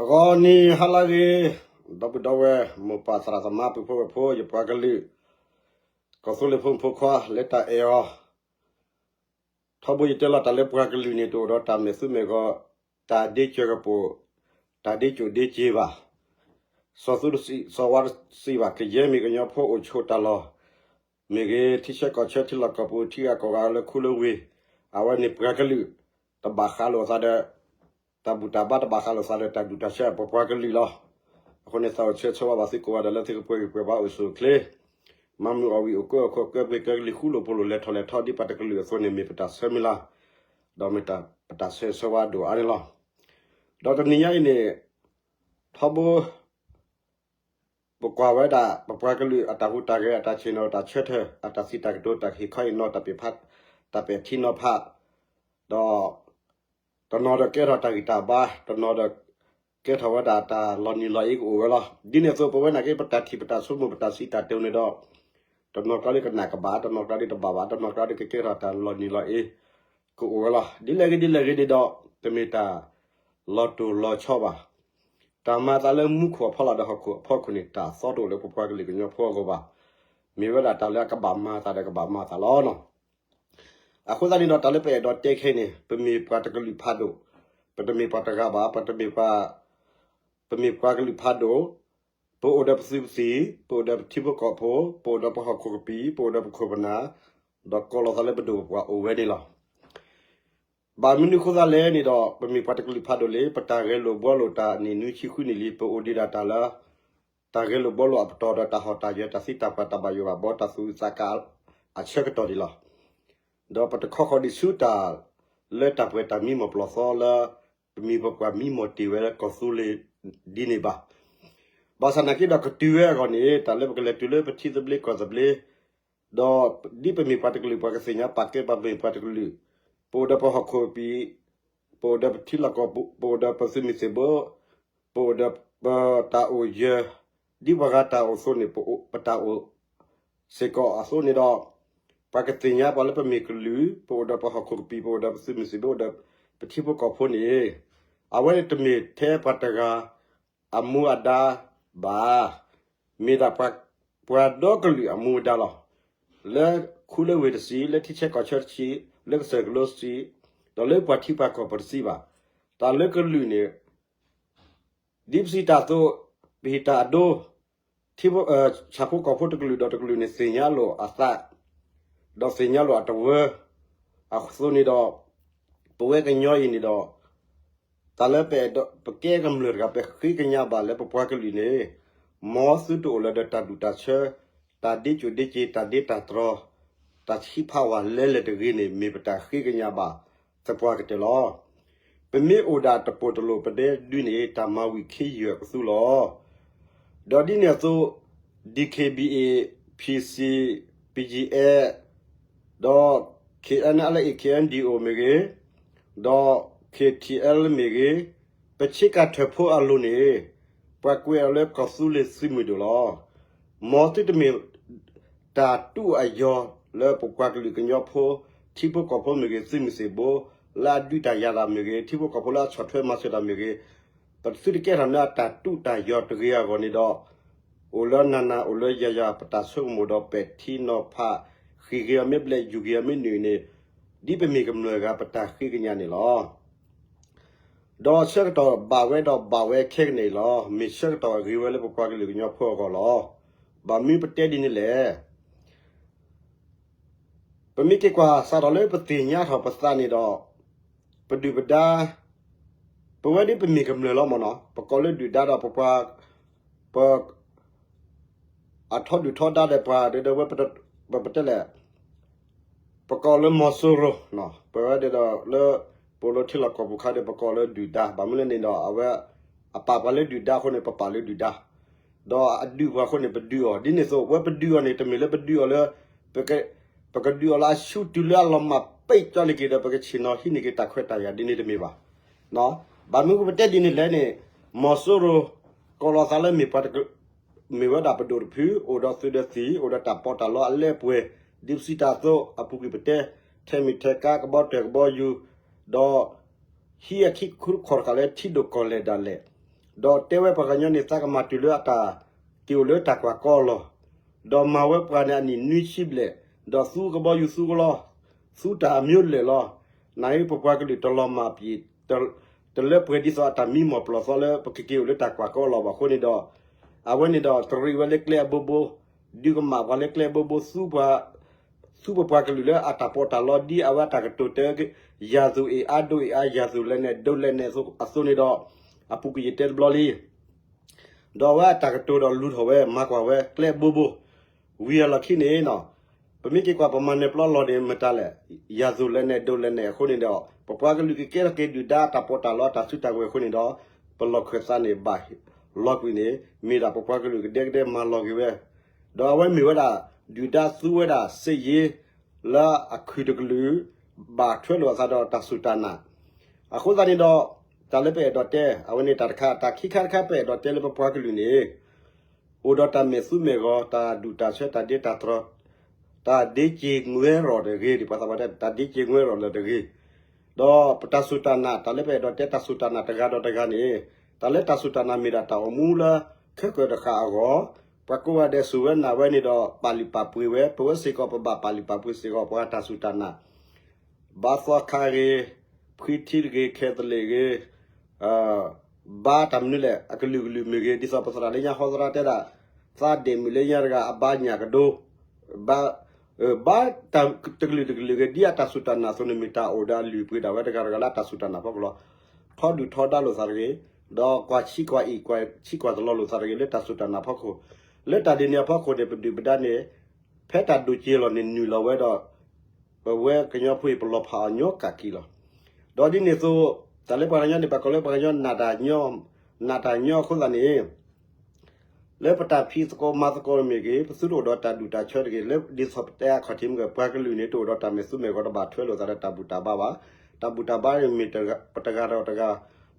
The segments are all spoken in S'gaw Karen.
အဂီၢ်နံၤဟါလၢအဂ့ၤ, ဒီပုၢ်ဒီဝဲၢ် မိၢ်ပၢ်သရၣ်သမါ ပုၢ်ဖိဝဲၢ်ဖိ ယပှၤကလုာ် ကီၢ်သူလ့ၤဖိမုၣ်ဖိခွါ လၢတၢ်အဲၣ်အီၤ, ထီဘိယတဲလီၤတၢ်လၢပှၤကလုာ်န့ၣ် တအိၣ်ဒီးတၢ်မဲာ်သူမဲာ်ဂီၤ, တၢ်ဒ့ကၢၤကပိာ်, တၢ်ဒ့ကၠိၣ်ဒ့က့ၤဘၣ်, စီၤသူတစံး စီၤဝါတစံးဘၣ်, ကယဲၢ်မ့ၢ်ကညီဖိအိၣ်ဆိးတၢ်လီၢ်မ့ၢ်ဂ့ၤ, ထံဆၢကီၢ်ဆၢ ထံလီၢ်ကီၢ်ပူၤ ထံဂၤကီၢ်ဂၤလၢခူလၢဝ့ၢ်, အဝဲန့ၣ်ပှၤကလုာ် တဘၣ်ဃးလိာ်အသးဒီး တၢ်ဘူၣ်တၢ်ဘါတဘၣ်ဃးလိာ်သးဒီးတၢ်ဒူၣ်တၢ်ဆၢ ပပှၤကလုာ်လီၤ. အဃိန့ၣ် သးအိၣ်ဆၢဆၢဝါဘၣ်သုကိးဂၤဒဲးလၢသုကပှဲၤဂံၢ်ပှဲၤဘါအိၣ်ဆူၣ်အိၣ်ချ့, မၤမုာ်အီၣ်ဝံၣ်အိၣ်ကၢအိၣ်ခိး ကၢပှ့ၤကၢကလံၤ ဃူလိာ်ဖိးလိာ် လဲၤထီၣ်လဲၤထီ ဒ်ပှၤတကလုာ်အသိးန့ၣ် မ့ၢ်ပတၢ်ဆၢမုၢ်လၢ် ဒီးမ့ၢ်ပတၢ်ဆၢဆၢဝါဒိၣ်အါန့ၣ်လီၤ. ဒီးတနံၤညါအံၤန့ၣ် ထီဘိ ပကွၢ်ဝဲဒၣ် ပပှၤကလုာ်အတၢ်ဟူးတၢ်ဂဲၤ အတၢ်ဆ့ၣ်နီၤတၢ်ဆၢထၢၣ် အတၢ်စံးတၢ်ကတိၤ တၢ်ဟ့ၣ်ခီဟ့ၣ်နီၤ တၢ်ပဲာ်ဖး တၢ်ပဲာ်ထံနီၤဖး, ဒီး တနီၤဒီးကဲထီၣ်တၢ်ဂံၢ်တၢ်ဘါ, တနီၤဒီးကဲထီၣ်ဝဲဒၣ်တၢ်လီၤနံၤလီၤအ့ကအိၣ်ဝဲလီၤ. ဒ်န့ၣ်အသိး ပဝဲနာ်က့ ပတၢ်ထံၣ်ပတၢ်ဆိကမိၣ် ပတၢ်စံးတၢ်တဲန့ၣ်ဒီး တနီၤကျါဒီးကနၣ်ကဘၣ်, တနီၤကျါဒီးတဘၣ်ဘၣ်, တနီၤကျါဒီးကကဲထီၣ်တၢ်လီၤနံၤလီၤအ့ ကအိၣ်ဝဲလီၤ. ဒ်လဲၣ်ဂ့ၤဒ်လဲၣ်ဂ့ၤန့ၣ်ဒီး တမ့ၢ်တၢ်လီၤတိၢ်လီၤဆီဘၣ်. တၢ်မၤသးလၢမူခိၣ်အဖီလာ်ဒီးဟီၣ်ခိၣ်အဖီခိၣ်န့ၣ် တၢ်သီတအိၣ်လၢပပှၤကလုာ်ကညီဖိအဂီၢ်ဘၣ်. မ့ၢ်ဝဲဒၣ်တၢ်လၢအကဘၣ်မၤသးဒီးကဘၣ်မၤသးလီၤ. အဃိသတးန့ၣ်ဒီး တၢ်လၢပအဲၣ်ဒိးတဲခဲအံၤန့ၣ် ပမ့ၢ်ပှၤတကလုာ်ဖးဒိၣ်, ပတမ့ၢ်ပှၤတဂၤဘၣ်, ပတမ့ၢ်ပှၤ, ပမ့ၢ်ပှၤကလုာ်ဖးဒိၣ်, ပအိၣ်ဒီးပသုးပသံၣ်, ပအိၣ်ဒီးပထံဖိကီၢ်ဖိ, ပအိၣ်ဒီးပဟီၣ်ခိၣ်ကပံာ်, ပအိၣ်ဒီးပခိၣ်ပနၢ်, ဒီးကိးလီၤသးလၢပဒိၣ်ပပှၢ်အိၣ်ဝဲန့ၣ်လီၤ. ဘၣ်မနုၤအဃိသတးလဲၣ်န့ၣ်ဒီး ပမ့ၢ်ပှၤတကလုာ်ဖးဒိၣ်လံ, ပတၢ်ဂဲၤလိာ်ဘှီလိာ်တၢ်နံၣ်နွံဆံဃုနံၣ်လံ, ပအိၣ်ဒံးဒၣ်တၢ်လၢ တၢ်ဂဲၤလိာ်ဘှီလိာ်အပတီၢ်ဒီးတၢ်ဟီၣ်တၢ်ယၢၤ တၢ်သံတၢ်ပှၢ် တၢ်ဘၣ်ယိၣ်ဘၣ်ဘီ တၢ်သူၣ်အုးသးကါအဆၢကတီၢ်ဒံးလီၤ. ဒီးပတခီဃီၤဒံးဆူတၢ်လၢတၢ်ပှဲၤတၢ်မံမီၢ်ပျီၢ်သီလၢ ပမ့ၢ်ပပှၤမံမီၢ်တ့ၢ်ဝဲလၢကီၢ်သူလ့ၤဒ်န့ၣ်ဘၣ်. ဘၣ်ဆၣ်နာ်က့ဒီးကတုၤဝဲအဂီၢ်န့ၣ် တၢ်လၢပကလဲၤတုၤလၢပထံသဘျ့ကီၢ်သဘျ့ ဒီးဒ်ပမ့ၢ်ပှၤတကလုာ် ပှၤကသ့ၣ်ညါပာ်ကဲပှၤမ့ၢ်ပှၤတကလုာ်, ပအိၣ်ဒီးပဟီၣ်ခိၣ်ပံာ်, ပအိၣ်ဒီးပထံလီၢ်ကီၢ်ပူၤ, ပအိၣ်ဒီးပသုးမုၢ်သံၣ်ဘိ, ပအိၣ်ဒီးပတၢ်အိၣ်ယၢၤ, ဒ်ပှၤဂၤတၢ်အိၣ်အသိးန့ၣ် ပအိၣ်ပတၢ်အိၣ်စ့ၢ်ကီးအသိးန့ၣ်ဒီး ပှၤကသ့ၣ်ညါပှၤလၢပမ့ၢ်ကလုာ်, ပအိၣ်ဒီးပဟီၣ်ခိၣ်ကပံာ်, ပအိၣ်ဒီးပသုးမုၢ်သံၣ်ဘိ, အိၣ်ဒီးပထံဖိကီၢ်ဖိန့ၣ်, အဝဲန့ၣ်တမ့ၢ်ထဲပှၤတဂၤ အမူအဒါဘၣ်, မ့ၢ်ဒၣ်ပှၤဒီကလုာ်အမူအဒါလီၤ. လၢခူလၢဝ့ၢ်တဆံး, လၢထံဆၢကီၢ်ဆၢတဆံး, လၢကစၢၢ်ကလိတဆံး, ဒီးလၢပှၤထံပှၤကီၢ်ပူၤတဆံးဘၣ်. တၢ်လၢကလုာ်န့ၣ် ဒ်ပစံးတၢ်အသိး, ပဟ့ၣ်တၢ်အဒိ, ထံဖိ, ဆၣ်ဖိကီၢ်ဖိတကလုာ်ဒီးတကလုာ်န့ၣ် သ့ၣ်ညါလိာ်အသး, ဒီးသ့ၣ်ညါလိာ်အတဝၢ, အသိးန့ၣ်ဒီး, ပဝဲကညီအံၤန့ၣ်ဒီး, တၢ်လၢပအဲၣ်ဒိးပကဲကမျၢၢ်တဂၤ ပဃ့ကညးဘၣ်လၢပပှၤကလုာ်န့ၣ်, မ်သုတအိၣ်လၢၤဒီးတၢ်ဒူၣ်တၢ်ဆၢ, တၢ်ဒ့ကၠိၣ်ဒ့က့ၤ, တၢ်ဒ့တၢ်တြီၤ, တၢ်ဆံးဖးဝဲလဲၤလဲၤတဂ့ၤန့ၣ် မ့ၢ်ပတၢ်ဃ့ကညးဘၣ်သပှၢ်ကတၢၢ်လီၤ. ပမ့ၢ်အိၣ်ဒၣ်တပိၢ်တလိၣ်ပဒဲဒုန့ၣ် တၢ်မၤဝံၤခ့ယုၢ်အကသူလီၤ. ဒီးဒ်န့ၣ်အသိး, D K B A, P C, P G F, ဒီး K N L A, K N D O မ့ၢ်ဂ့ၤ, ဒီး K T L မ့ၢ်ဂ့ၤ, ပဆ့ကၤထၢၣ်ဖိအလိၤန့ၣ်, ပှၤကွဲးအီၤလၢကီၢ်သူလ့ၤသုးမုၢ်ဒိၣ်လီၤ. မ်သုတမ့ၢ် တၢ်တူၢ်အယီၤလၢပပှၤကလုာ်ကညီဖိ, ထံဖိကီၢ်ဖိမ့ၢ်ဂ့ၤ, သုးမုၢ်သံၣ်ဘိလၢအဒုးတၢ်ယၤတၢ်မ့ၢ်ဂ့ၤ, ထံဖိကီၢ်ဖိလၢအဆီၣ်ထွဲမၤစၢၤတၢ်မ့ၢ်ဂ့ၤ, ပသုတကဲထီၣ်န့ၢ်အတၢ်တူၢ်တၢ်ယီၤတဂ့ၤအဂီၢ်န့ၣ်ဒီး, အိၣ်လၢနၤနၤ အိၣ်လၢယၤယၤ ပတၢ်ဆိကမိၣ်ဒီးပဲာ်ထံနီၤဖး, ဃ့ၢ်က့ၤအီၤမ့ၢ်ဘျဲၣ် ယူၤက့ၤအီၤမ့ၢ်နုာ်န့ၣ်, ဒ်ပမ့ၢ်ကမျၢၢ်ဂၤပတၢ်ဃ့ကညးန့ၣ်လီၤ. ဒီးဆၢကတီၢ်ဘၣ်ဝဲဒီးဘၣ်ဝဲခဲကနံၣ်အံၤလီၤ. မ့ၢ်ဆၢကတီၢ်အဂ့ၤဝဲလၢပပှၤကလုာ်ကညီဖိအဂီၢ်လီၤ. ဘၣ်မနုၤပတဲဒ်န့ၣ်လဲၣ်. ပမ့ၢ်က့ၤကွၢ်စးထီၣ်လၢပသ့ၣ်ညါထီၣ်ပသးန့ၣ်ဒီး, ပဒုၣ်ပဒါ, ပဝဲဒ်ပမ့ၢ်ကမျၢၢ်လီၤမ့ၢ်နီၤ, ပကိးလၢဒုၣ်ဒါဒီးပပှၤ, ပ အထီဒုၣ်ထီဒါဒီးပှၤဒီးဝဲ, ပတဲလဲၣ်, ပကိးလၢမီၤစိရိၤ, ပဝဲဒီးလၢ ပအိၣ်လၢထံလီၢ်ကီၢ်ပူၤခါဒီး ပကိးလၢဒုၣ်ဒါ, ဘၣ်မနုၤလဲၣ်န့ၣ်ဒီး အဝဲ အပာ်ပှၤလၢဒုၣ်ဒါအဃိန့ၣ် ပပာ်လၢဒုၣ်ဒါ, ဒီးအဒုးပှၤအဃိန့ၣ် ပဒုးအီၤ, ဒ်န့ၣ်အသိး ဝဲပဒုးအီၤန့ၣ် တမ့ၢ်လၢပဒုးအီၤလၢ ပကဒုးအီၤလၢအဆူတုၤလၢအလီၤမၢ်ပဲၢ်ကၠီန့ၣ်က့ၤဒီး ပကဆ့ၣ်နီၤဟံးန့ၢ်က့ၤတၢ်ခွဲးတၢ်ယာ်ဒ်န့ၣ်တမ့ၢ်ဘၣ်. ဘၣ်မနုၤပတဲဒ်န့ၣ်လဲၣ်န့ၣ်, မီၤစိရိၤ ကိးလီၤသးလၢမ့ၢ်ပှၤတကလုာ်, မ့ၢ်ဝဲဒၣ်ပဒိၣ်တဖု, အိၣ်ဒီးသုးဒီးသံၣ်, အိၣ်ဒီးတၢ်ပီးတၢ်လီအလဲအပှဲၤ, ဒ်ပစံးတၢ်အသိး အပူၤကွံာ်ပတဲ, ထဲမ့ၢ်ထဲကါ ကဘီတၢၢ်ကဘီယူၤ, ဒီး ဟံးအခံခူတခီၣ်တဃာ်လၢထံဒိၣ်ကီၢ်လဲၢ်ဒၣ်လဲာ်, ဒီးတဲဝဲပှၤကညီန့ၣ် သးကမၤတုၤလၢအတၢ်က့ၤအိၣ်လၢတၢ်ကွၢ်ကီအလီၢ်, ဒီးမၤဝဲပှၤန့ၣ်အနံၣ်နွံဆံဘျဲၣ်, ဒီးသူကဘီယူၤသူကလီ, သူတၢ်အမျိုးလၢာ်လီၤ. နအံၤပပှၤကလုာ်တလီၤမၢ်ပှဲၤ, တလၢပှဲၤဒ်သိးအတၢ်မံမီၢ်ပလီၢ်သီလၢပကက့ၤအိၣ်လၢတၢ်ကွၢ်ကီအလီၢ်ဘၣ်အဃိန့ၣ်ဒီး, အဝဲန့ၣ်ဒီးတရံးဝဲလၢကျဲအဘိဘိ, ဒုးကမၣ်ပှၤလၢကျဲအဘိဘိ, သူပှၤ သူပပှၤကလုာ်လၢအတၢ်ပီးတၢ်လီဒ်အဝဲအတၢ်ကတိၤတဲ, ယၤသူၣ်အ့ၣ်အါဒိၣ်အ့ၣ်အါ ယၤသူၣ်လဲၤနဲၣ်ဒိးလဲၤနဲၣ်အသိးန့ၣ်ဒီး, အပူၤကွံာ်ယတဲတဘျီလံ. ဒီးအဝဲအတၢ်ကတိၤဒီးလူၤထီၣ်ဝဲ မၤကွၢ်ဝဲကျဲအဘိဘိ, ဝံၤအလီၢ်ခံန့ၣ်နီၤ, ပမ့ၢ်က့ၤကွၢ်ပမၤနၢၤပျီလီၢ်န့ၣ်မတၤလဲၣ်, ယၤသူၣ်လဲၤနဲၣ်ဒိးလဲၤနဲၣ်အဃိန့ၣ်ဒီး, ပပှၤကလုာ်ကကဲထီၣ်က့ၤဒုၣ်ဒါအတၢ်ပီးတၢ်လီတၢ်စုတၢ်ကဝဲၤအဃိန့ၣ်ဒီး, ပလီၢ်ခၢၣ်သးန့ၣ်ဘၣ်လီၤကွံာ်န့ၣ် မ့ၢ်ဒၣ်ပပှၤကလုာ်ကဒဲကဒဲမၤလီၤက့ၤဝဲ, ဒီးအဝဲမ့ၢ်ဝဲဒၣ် ဒုၣ်ဒါသူဝဲဒၣ်စ့ယ့ လၢအခုၣ်တကလုာ် ဘၣ်ထွဲလိာ်အသးဒီးတၢ်စူၢ်တၢ်နာ်, အဃိသတးန့ၣ်ဒီး, တၢ်လၢပအဲၣ်ဒိးတဲ အဝဲန့ၣ်တၢ်တခါ, တၢ်ခံခါတခါပအဲၣ်ဒိးတဲလၢပပှၤကလုာ်န့ၣ် အိၣ်ဒီးတၢ်မဲာ်သူမဲာ်ဂီၤ, တၢ်ဒူၣ်တၢ်ဆၢ, တၢ်ဒ့တၢ်တြီ, တၢ်ဒ့စ့ငွဲရီၣ်တဂ့ၤ, ဒ်ပှၤသးပှၢ်တဲ တၢ်ဒ့စ့ငွဲရီၣ်လၢတဂ့ၤ, ဒီးပတၢ်စူၢ်တၢ်နာ်, တၢ်လၢပအဲၣ်ဒိးတဲတၢ်စူၢ်တၢ်နာ်တဂၤဒီးတဂၤန့ၣ်, တၢ်လၢတၢ်စူၢ်တၢ်နာ်မ့ၢ်ဒၣ်တၢ်အိၣ်မူလၢ ခဲကၢၣ်တဃာ်အဂီၢ်, ပှၤကိးဂၤဒဲးစူၢ်ဝဲနာ်ဝဲန့ၣ်ဒီး ပာ်လုၢ်ပာ်ပှ့ၤဝဲ, ပဝဲစ့ၢ်ကီးပဘၣ်ပာ်လုၢ်ပာ်ပှ့ၤစ့ၢ်ကီး ပှၤတၢ်စူၢ်တၢ်နာ် ဘါသီခါဂ့ၤ, ဖှံထံတဂ့ၤ, ခဲသလ့ၣ်ဂ့ၤ, ဘါတၢ်မနုၤလဲၣ် အကလုာ်ကလုာ်မ့ၢ်ဂ့ၤ, ဒ်သိးပသရၣ်လၢညါဟီသရၣ်တဲဒၣ်, သးဒ့ၣ်မုၣ်လၢညါတဂၤ အဘါညၣ်ကဒိ, ဘါ, ဘါတကလုာ်တကလုာ်ဂ့ၤ, ဒ်အတၢ်စူၢ်တၢ်နာ်အသိးန့ၣ် မ့ၢ်တၢ်အိၣ်ဒီးအလုၢ်အပှ့ၤဒၣ်ဝဲတဂၤတဂၤလၢအတၢ်စူၢ်တၢ်နာ်ဖီခိၣ်လီၤ. ထီဒုၣ်ထီဒါလိာ်သးတဂ့ၤ, ဒီးကွၢ်ဆံးကွၢ်အံၣ်ကွၢ်ဆံးကွၢ်တလီၤလိာ်သးတဂ့ၤ လၢတၢ်စူၢ်တၢ်နာ်ဖီခိၣ်, လၢတၢ်ဒ်န့ၣ်အဖီခိၣ်န့ၣ် ပဒုၣ်ပဒါန့ၣ် ဖဲတၢ်ဒိၣ်က့ၤလီၤန့ၣ် နုာ်လီၤဝဲဒီး ပဝဲကညီဖိအံၤ ပလီၤဖးအီၤညီကၣ်က့ၤလီၤ. ဒီးဒ်န့ၣ်အသိး, တၢ်လၢပှၤကညီန့ၣ် ပကိးလၢပှၤကညီ နးတၢ်ညီအဃိသတးန့ၣ်, လၢပတၢ်ဖံးသကိးမၤသကိးမ့ၢ်ဂ့ၤ, ပသုတအိၣ်ဒီးတၢ်ဒူၣ်တၢ်ဆၢတဂ့ၤ, လၢဒ်သိးပတဲအခီၣ်ထံးမ့ၢ်ဂ့ၤ, ပှၤကလုာ်န့ၣ် တအိၣ်ဒီးတၢ်မဲာ်သူမဲာ်ဂီၤ တဘၣ်ထွဲလိာ်သးဒီးတၢ်ဘူၣ်တၢ်ဘါဘၣ်. တၢ်ဘူၣ်တၢ်ဘါန့ၣ်မ့ၢ်ပတဂၤဒီးတဂၤ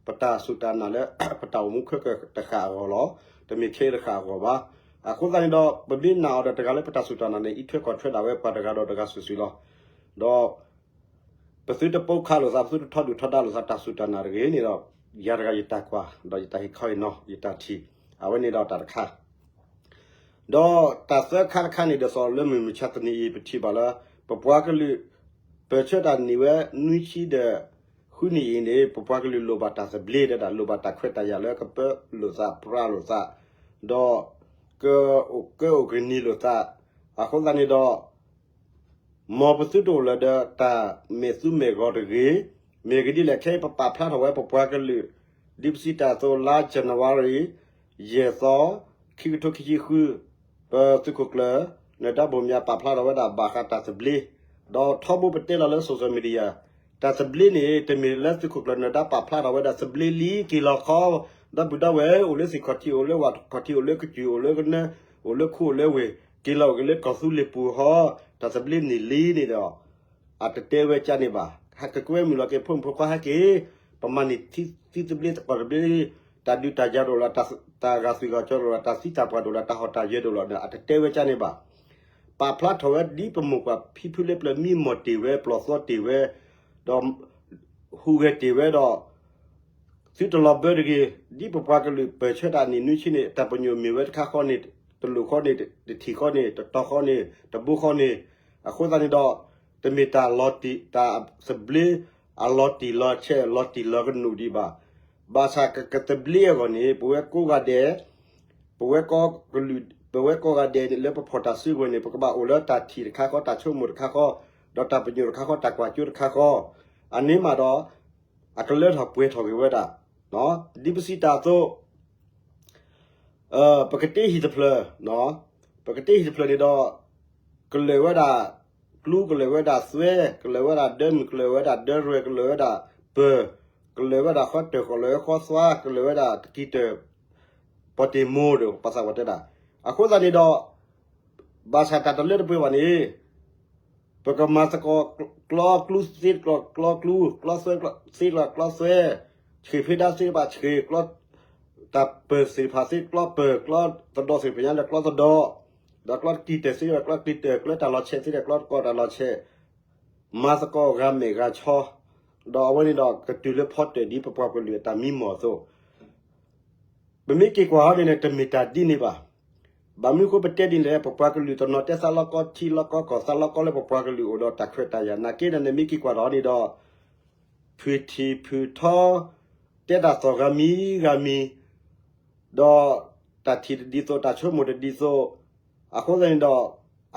ပတၢ်စူၢ်တၢ်နာ်လၢ ပတၢ်အိၣ်မူခဲကၢၣ်တဃာ်အဂီၢ်လီၤ. တမ့ၢ်ခဲအံၤတဃာ်အဂီၢ်ဘၣ်. အဃိသတးန့ၣ်ဒီး ပမ့ၢ်နာ်အီၤဒီးတဂၤလၢပတၢ်စူၢ်တၢ်နာ်န့ၣ် အံးထွဲကွၢ်ထွဲဒၣ်ဝဲပှၤတဂၤဒီးတဂၤစုာ်စုာ်လီၤ. ဒီး ပသုတပိာ်ခးလိာ်သး, ပသုတထီဒုၣ်ထီဒါလိာ်သး တၢ်စူၢ်တၢ်နာ်တဂ့ၤန့ၣ်ဒီး ယၤတဂၤယတၢ်ကွၢ်, ဒီးယတၢ်ဟ့ၣ်ခီအံၤနီၤ, ယတၢ်ထံၣ်, အဝဲန့ၣ်ဒီးတၢ်တခါ ဒီးတၢ်သၢခါတခါန့ၣ် ဒ်သိးလၢမုၢ်မဆါတနံၤအံၤ ပထံၣ်ဘၣ်လၢ ပပှၤကလုာ် ပၢၢ်ဆၢတၢ်နံၣ်ဝဲနွံဆံဒီး ဃုနံၣ်အံၤန့ၣ် ပပှၤကလုာ်လိၣ်ဘၣ်တၢ်သဘျ့ဒဲဒၣ် လိၣ်ဘၣ်တၢ်ခွဲးတၢ်ယာ်လၢကပၢလိာ်သးပြးလိာ်သး, ဒီး ကအိၣ်ကၢအိၣ်ကနံၤလိာ်သး, အဃိသတးန့ၣ်ဒီး မ်ပသုတအိၣ်လၢၤဒီးတၢ်မဲာ်သူမဲာ်ဂီၤတဂ့ၤ, မ့ၢ်ဂ့ၤဒ်လဲၣ် ခဲအံၤပပာ်ဖျါထီၣ်ဝဲပပှၤကလုာ် ဒ်ပစံးတၢ်အသိးလါ January ယဲၢ်သီ ခံကထိခံဆံဃု, ပသုးခိၣ်ကျၢၢ် နၢၤဒါဘိၣ်မၠး ပာ်ဖျါထီၣ်ဝဲဒၣ်ဘၣ်ဃးတၢ်သဘျ့, ဒီးထီဘိပတဲလီၤလၢ social media တၢ်သဘျ့န့ၣ် တမ့ၢ်လၢသုးခိၣ်ကျၢၢ်နၢၤဒါပာ်ဖျါထီၣ်ဝဲဒၣ်သဘျ့လံ က့ၤလီၤခီ, ဒီပုၢ်ဒီဝဲၢ် အိၣ်လၢသ့ၣ်ခီၣ်ထံး အိၣ်လၢဝၣ်ခီၣ်ထံး အိၣ်လၢကစၢၢ် အိၣ်လၢကနၢ အိၣ်လၢခူအိၣ်လၢဝ့ၢ် က့ၤလီၤက့ၤလၢကီၢ်သူလ့ၤပူၤဟီ, တၢ်သဘျ့န့ၣ်လံန့ၣ်ဒီး အတတဲဝဲကန့ၣ်ဘၣ်. ဟဲက့ၤကွဲမုာ်လီၤက့ၤ ဖိမုၣ်ဖိခွါဟဲက့ၤ, ပမၤန့ၢ်သံသဘျ့သကိးသဘျ့, တၢ်ဒုးတၢ်ယၤဒိၣ်လီၤ, တၢ်ဂာ်သွံၣ်ဂာ်စီၤဒိၣ်လီၤ, တၢ်သံတၢ်ပှၢ်ဒိၣ်လီၤ, တၢ်ဟီၣ်တၢ်ယၢၤဒိၣ်လီၤန့ၣ် အတတဲဝဲကန့ၣ်ဘၣ်. ပာ်ဖျါထီၣ်ဝဲဒ်ပမိၢ်ပှၢ်ဖံဖုလၢပျၢၤမံမီၢ်တ့ၢ်ဝဲ ပလီၢ်သီတ့ၢ်ဝဲ, ဒီး ဟူးဂဲၤတ့ၢ်ဝဲဒီး သုတလီၤဘၢတဂ့ၤ, ဒ်ပပှၤကလုာ်ပၢၢ်ဆၢတၢ်နံၣ်နွံဆံန့ၣ် တၢ်ပညိၣ်မ့ၢ်ဝဲတခါဃီန့ၣ်, တလိၣ်ဃီန့ၣ်, တထံၣ်ဃီန့ၣ်, တတီၤဃီန့ၣ်, တဘိဃီန့ၣ်, အဃိသတးန့ၣ်ဒီး တမ့ၢ်တၢ်လီၤတံၢ်, တၢ်သဘျ့ အလီၤတံၢ်လီၤဆဲး လီၤတံၢ်လီၤကနူာ်ဒံးဘၣ်. ဘၣ်ဆၣ်ကကသဘျ့အဂီၢ်န့ၣ် ပဝဲကိးဂၤဒဲး ပဝဲကိးကလုာ်, ပဝဲကိးဂၤဒဲးန့ၣ် လၢပဖီၣ်တၢ်စုကဝဲၤန့ၣ် ပကဘၣ်အိၣ်လၢတၢ်ထံၣ်တခါဃီ, တၢ်ဆိကမိၣ်တခါဃီ, ဒီးတၢ်ပညိၣ်တခါဃီ, တၢ်ကွၢ်ကၠိတခါဃီ, အန့ၣ်မးဒီး အကလၢထီၣ်ပှဲၤထီၣ်က့ၤဝဲဒၣ်, ဒ်ပစံးတၢ်အသိး ပကတ့ဟံၣ်တဖျၢၣ်, ပကတ့ဟံၣ်တဖျၢၣ်န့ၣ်ဒီး ကလၢာ်ဝဲဒၣ်ကျူ, ကလၢာ်ဝဲဒၣ်သွဲ, ကလၢာ်ဝဲဒၣ်ဒၢမုၢ်, ကလၢာ်ဝဲဒၣ်ဒၢရဲၣ်, ကလၢာ်ဝဲဒၣ်ပၢၢ်, ကလၢာ်ဝဲဒၣ်ဃီတၢၢ်, ကလၢာ်ဝဲဃီသွါ, ကလၢာ်ဝဲဒၣ်တကံၢ်တၢၢ်, ပီၣ်တ့ၢ်မိၢ်ဒီး ပှၤသးပှၢ်တဲဒၣ်. အဃိသတးန့ၣ်ဒီး ဘၣ်ဆၣ်တၢ်တလၢတပှဲၤဘၣ်န့ၣ် ပကမၤသကိး ကျီကျူသ့ကျီၢ်ကျီကျူ, ကျီသွဲသ့ကျီၢ်ကျီသွဲ, ဆှ့ၣ်ဖ့ဒါသ့ဘၣ်ဆှ့ၣ်, ကျီတၢ်ပၢၢ်သ့ၣ်တဖၣ်သ့ကျီပၢၢ်, ကျီသဒီသ့ၣ်တဖၣ်ညါလၢကျီသဒီ, ဒီးကျီတကံၢ်တၢၢ်သ့ဒီးကျီတကံၢ်တၢၢ်, ကျီတၢ်လီၤဆဲးသ့ဒီးကျီတကီၢ်တၢ်လီၤဆဲး, မၤသကိးဂၤမဲာ်ဂၤဆီ, ဒီးအဝဲန့ၣ်ဒီးကတုၤလၢဖီတၢၣ်ဒ်ပပှၤကလုာ်အတၢ်မံမီၢ်အသိး, ပမ့ၢ်က့ၤကွၢ်ဟီန့ၣ်န့ၣ် တမ့ၢ်တၢ်ဒ်န့ၣ်ဘၣ်. ဘၣ်မနုၤဃိပတဲဒ်န့ၣ်လဲၣ်, ပပှၤကလုာ်တနီၤတဲသးလီၤကီထံလီၤကီကီၢ် သးလီၤကီလၢပပှၤကလုာ်အိၣ်ဒီးတၢ်ခွဲးတၢ်ယာ် နာ်က့ဒီးန့ၣ် မ့ၢ်က့ၤကွၢ်ဒီးန့ၣ်ဒီး ဖုၣ်ထံၣ်ဖုၣ်ထီ တဲတၢ်သီၣ်ဂၤမံၤဂၤမံၤ ဒီးတၢ်ထံၣ်တဒ်သိး တၢ်ဆိကမိၣ်တဒ်သိး, အဃိသတးန့ၣ်ဒီး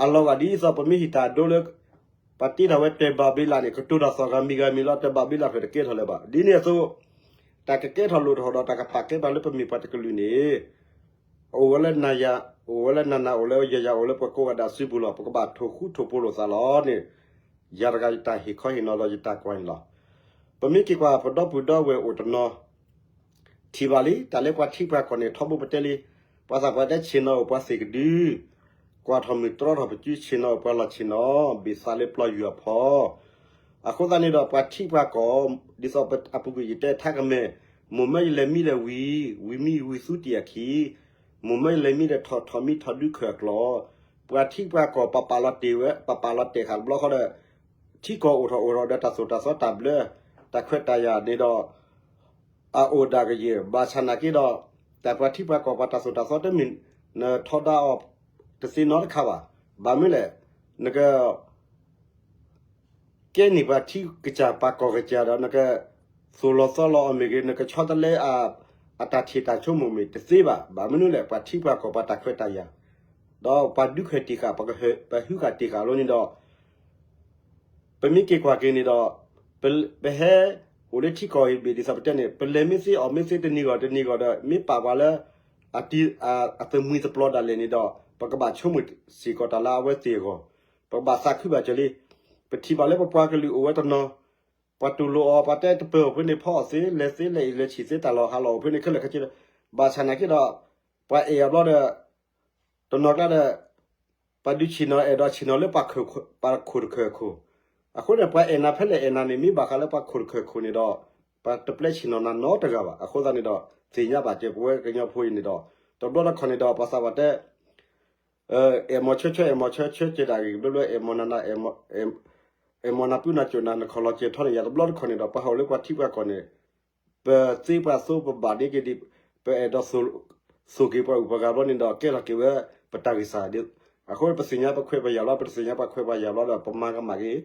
အလီၤဂာ်ဒ်သိးပမ့ၢ်ဟံးတၢ်ဒိလၢ ပှၤတ့ထီၣ်ဝဲတဲဘၣ်ဘ့လးန့ၣ် ကတိၤတၢ်သီၣ်ဂၤမံၤဂၤမံၤလီၤ တဲဘၣ်ဘ့လးဖျၢၣ်တကဲထီၣ်လၢၤဘၣ်. ဒ်န့ၣ်အသိး တၢ်ကကဲထီၣ်လိၣ်ထီၣ်ဒီးတၢ်ကပာ်ကဲပှၤလၢပမ့ၢ်ပှၤတကလုာ်န့ၣ် အိၣ်ဝဲလၢနၤယၤ, အိၣ်ဝဲလၢနၤနၤ အိၣ်လၢယၤယၤ အိၣ်လၢပှၤကိးဂၤဒဲးစုပူၤလီၤ. ပကဘၣ်ထိၣ်ဃူထိၣ်ဖိးလိာ်သးလီၤန့ၣ် ယၤတဂၤယတၢ်ဟ့ၣ်ခီဟ့ၣ်နီၤဒီးယတၢ်ကွၢ်န့ၣ်လီၤ. ပမ့ၢ်က့ၤကွၢ်ပဒီပုၢ်ဒီဝဲၢ်အိၣ်တနီၤ ထံၣ်ဘၣ်လံ တၢ်လၢပှၤထံပှၤကီၢ်န့ၣ် ထီဘိပတဲလံ, ပှၤသးပှၢ်တဲဆ့ၣ်နီၤအိၣ်ပှၤသ့ၣ်ကဒု, ကွၢ်ထီၣ်မုၢ်တြီထီၣ်ပစုဆ့ၣ်နီၤအိၣ်ပှၤလီၢ်ဆ့ၣ်နီၤ, ဘ့ၣ်သးလၢပျီယွၤအဖီ အဃိသတးန့ၣ်ဒီး ပှၤထံပှၤကီၢ် ဒ်သိးအပူၤကွံာ်ယတဲထါကမဲာ်, မိၢ်မၢယလဲၤမံလၢဝံၤ, ဝံၤမံဝံၤသူတံၢ်အခံ, မိၢ်မၢယလဲၤမံဒီးထီၣ်ထီၣ်မံထီၣ်ဒုးခၢၣ်အကျီၢ်, ပှၤထံပှၤကီၢ်ပပာ်လီၤတ့ၢ်ဝဲ ပပာ်လီၤတဲာ်ဃာ်တဘျီဃီဒီး ထံကီၢ်အိၣ်ထီၣ်အိၣ်ထီၣ်ဒီးတၢ်သိၣ်တၢ်သီတၢ်ဘျၢ, တၢ်ခွဲးတၢ်ယာ်န့ၣ်ဒီး အအိၣ်ဒၣ်ကယဲၢ် ဘၣ်ဆၣ်နာ်က့ဒီး တၢ်ပှၤထံပှၤကီၢ်ပှၤတၢ်သိၣ်တၢ်သီတမ့ၢ် နထီဒါအီၤတသ့နီတခါဘၣ်. ဘၣ်မနုၤလဲၣ်, နက ကဲန့ၢ်ပှၤထံကစၢ်ပှၤကီၢ်ကစၢ်ဒီး နကသိၣ်လီၤသီလီၤအီၤမ့ၢ်ဂ့ၤ, နကဆီတလဲ အတၢ်ထံၣ်တၢ်ဆိကမိၣ်မ့ၢ်တသ့ဘၣ်. ဘၣ်မနုၤလဲၣ်, ပှၤထံပှၤကီၢ်ပှၤတၢ်ခွဲးတၢ်ယာ် ဒီးပှၤဒုးခၢၣ်တ့ၢ်ဃာ် ပှၤဟုၣ်ဃာ်တ့ၢ်ဃာ်လိန့ၣ်ဒီး ပမ့ၢ်က့ၤကွၢ်က့ၤန့ၣ်ဒီး ပဟဲအိၣ်လၢထံကီၢ်အံၤဘ့ၣ်ဒ်သိးပတဲန့ၣ် ပလဲၤမ့ၢ်သ့အီၣ်မ့ၢ်သ့တနံၤဂီၢ်တနံၤဂီၢ်ဒီး မ့ၢ်ပာ်ပှၤလၢ အသမံသပျီဒၣ်လဲာ်န့ၣ်ဒီး ပကဘၣ်ဆိကမိၣ်စ့ၢ်ကီးတၢ်လၢအဝဲသ့ၣ်အဂီၢ်, ပကဘၣ်သးခုဘၣ်စၢၤလံ. ပထံၣ်ဘၣ်လၢပပှၤကလုာ်အိၣ်ဝဲတနီၤ ပှၤတူၢ်လိာ်အီၤ ပှၤတဲတပၢၢ်အိၣ်ဖဲန့ၣ် ဖီအီၣ်သ့ လဲၤသ့လဲၤအံၤလဲၤဆံၣ်သ့ တၢ်လီၢ်ဟးလီၢ်အိၣ်ဖဲန့ၣ် ခဲလၢာ်ခဲဆ့, ဘၣ်ဆၣ်နာ်က့ဒီး ပှၤအဲၣ်အီၤဘျီဒီး တနီၤကျါဒီး ပှၤဒုးဆ့ၣ်နီၤအဲၣ်ဒိးဆ့ၣ်နီၤလၢပှၤခိၣ်တခၢၣ်ခိၣ်, အဃိန့ၣ် ပှၤအဲၣ်နၤဖဲလဲၣ်အဲၣ်နၤန့ၣ် မ့ၢ်ဘၣ်ဃးလၢပှၤခိၣ်တခၢၣ်ခိၣ်န့ၣ်ဒီး ပှၤတပျဲဆ့ၣ်နီၤနၤနီတဂၤဘၣ်. အဃိသတးန့ၣ်ဒီး သ့ၣ်ညါဘၣ်က့ၤ ပဝဲကညီဖိအံၤန့ၣ်ဒီး တဘျီတခီၣ်န့ၣ်ဒီး ပှၤသးပှၢ်တဲ အဲၣ်မီၤဆၢဆၢ အဲၣ်မီၤဆၢဆၢကဲဒၣ်ဂ့ၤ ဘျီဘျီ အဲၣ်မီၤနၤနၤ အဲၣ်မီၤနၤပုၢ်နၤစိၤနၤ နခီၣ်လီၤစဲၤထီန့ၣ် ယၤတဘျီတခီၣ်န့ၣ်ဒီး ပှၤဟးအိၣ်လၢပှၤထံပှၤကီၢ်န့ၣ် ပသ့ပှၤသိပဘၣ်ဒ်က့ၤဒ် ပအဲၣ်ဒိးသိၣ်က့ၤပှၤအုၣ်ပှၤဂၤဘျီန့ၣ်ဒီး ကဲထီၣ်က့ၤဝဲပတၢ်ဂံၢ်စၢ်ဒ်, အဃိပသ့ၣ်ညါပခွဲးပယာ်ဘျီ ပတသ့ၣ်ညါပခွဲးပယာ်ဘျီဒီး ပမၤကမၣ်က့ၤ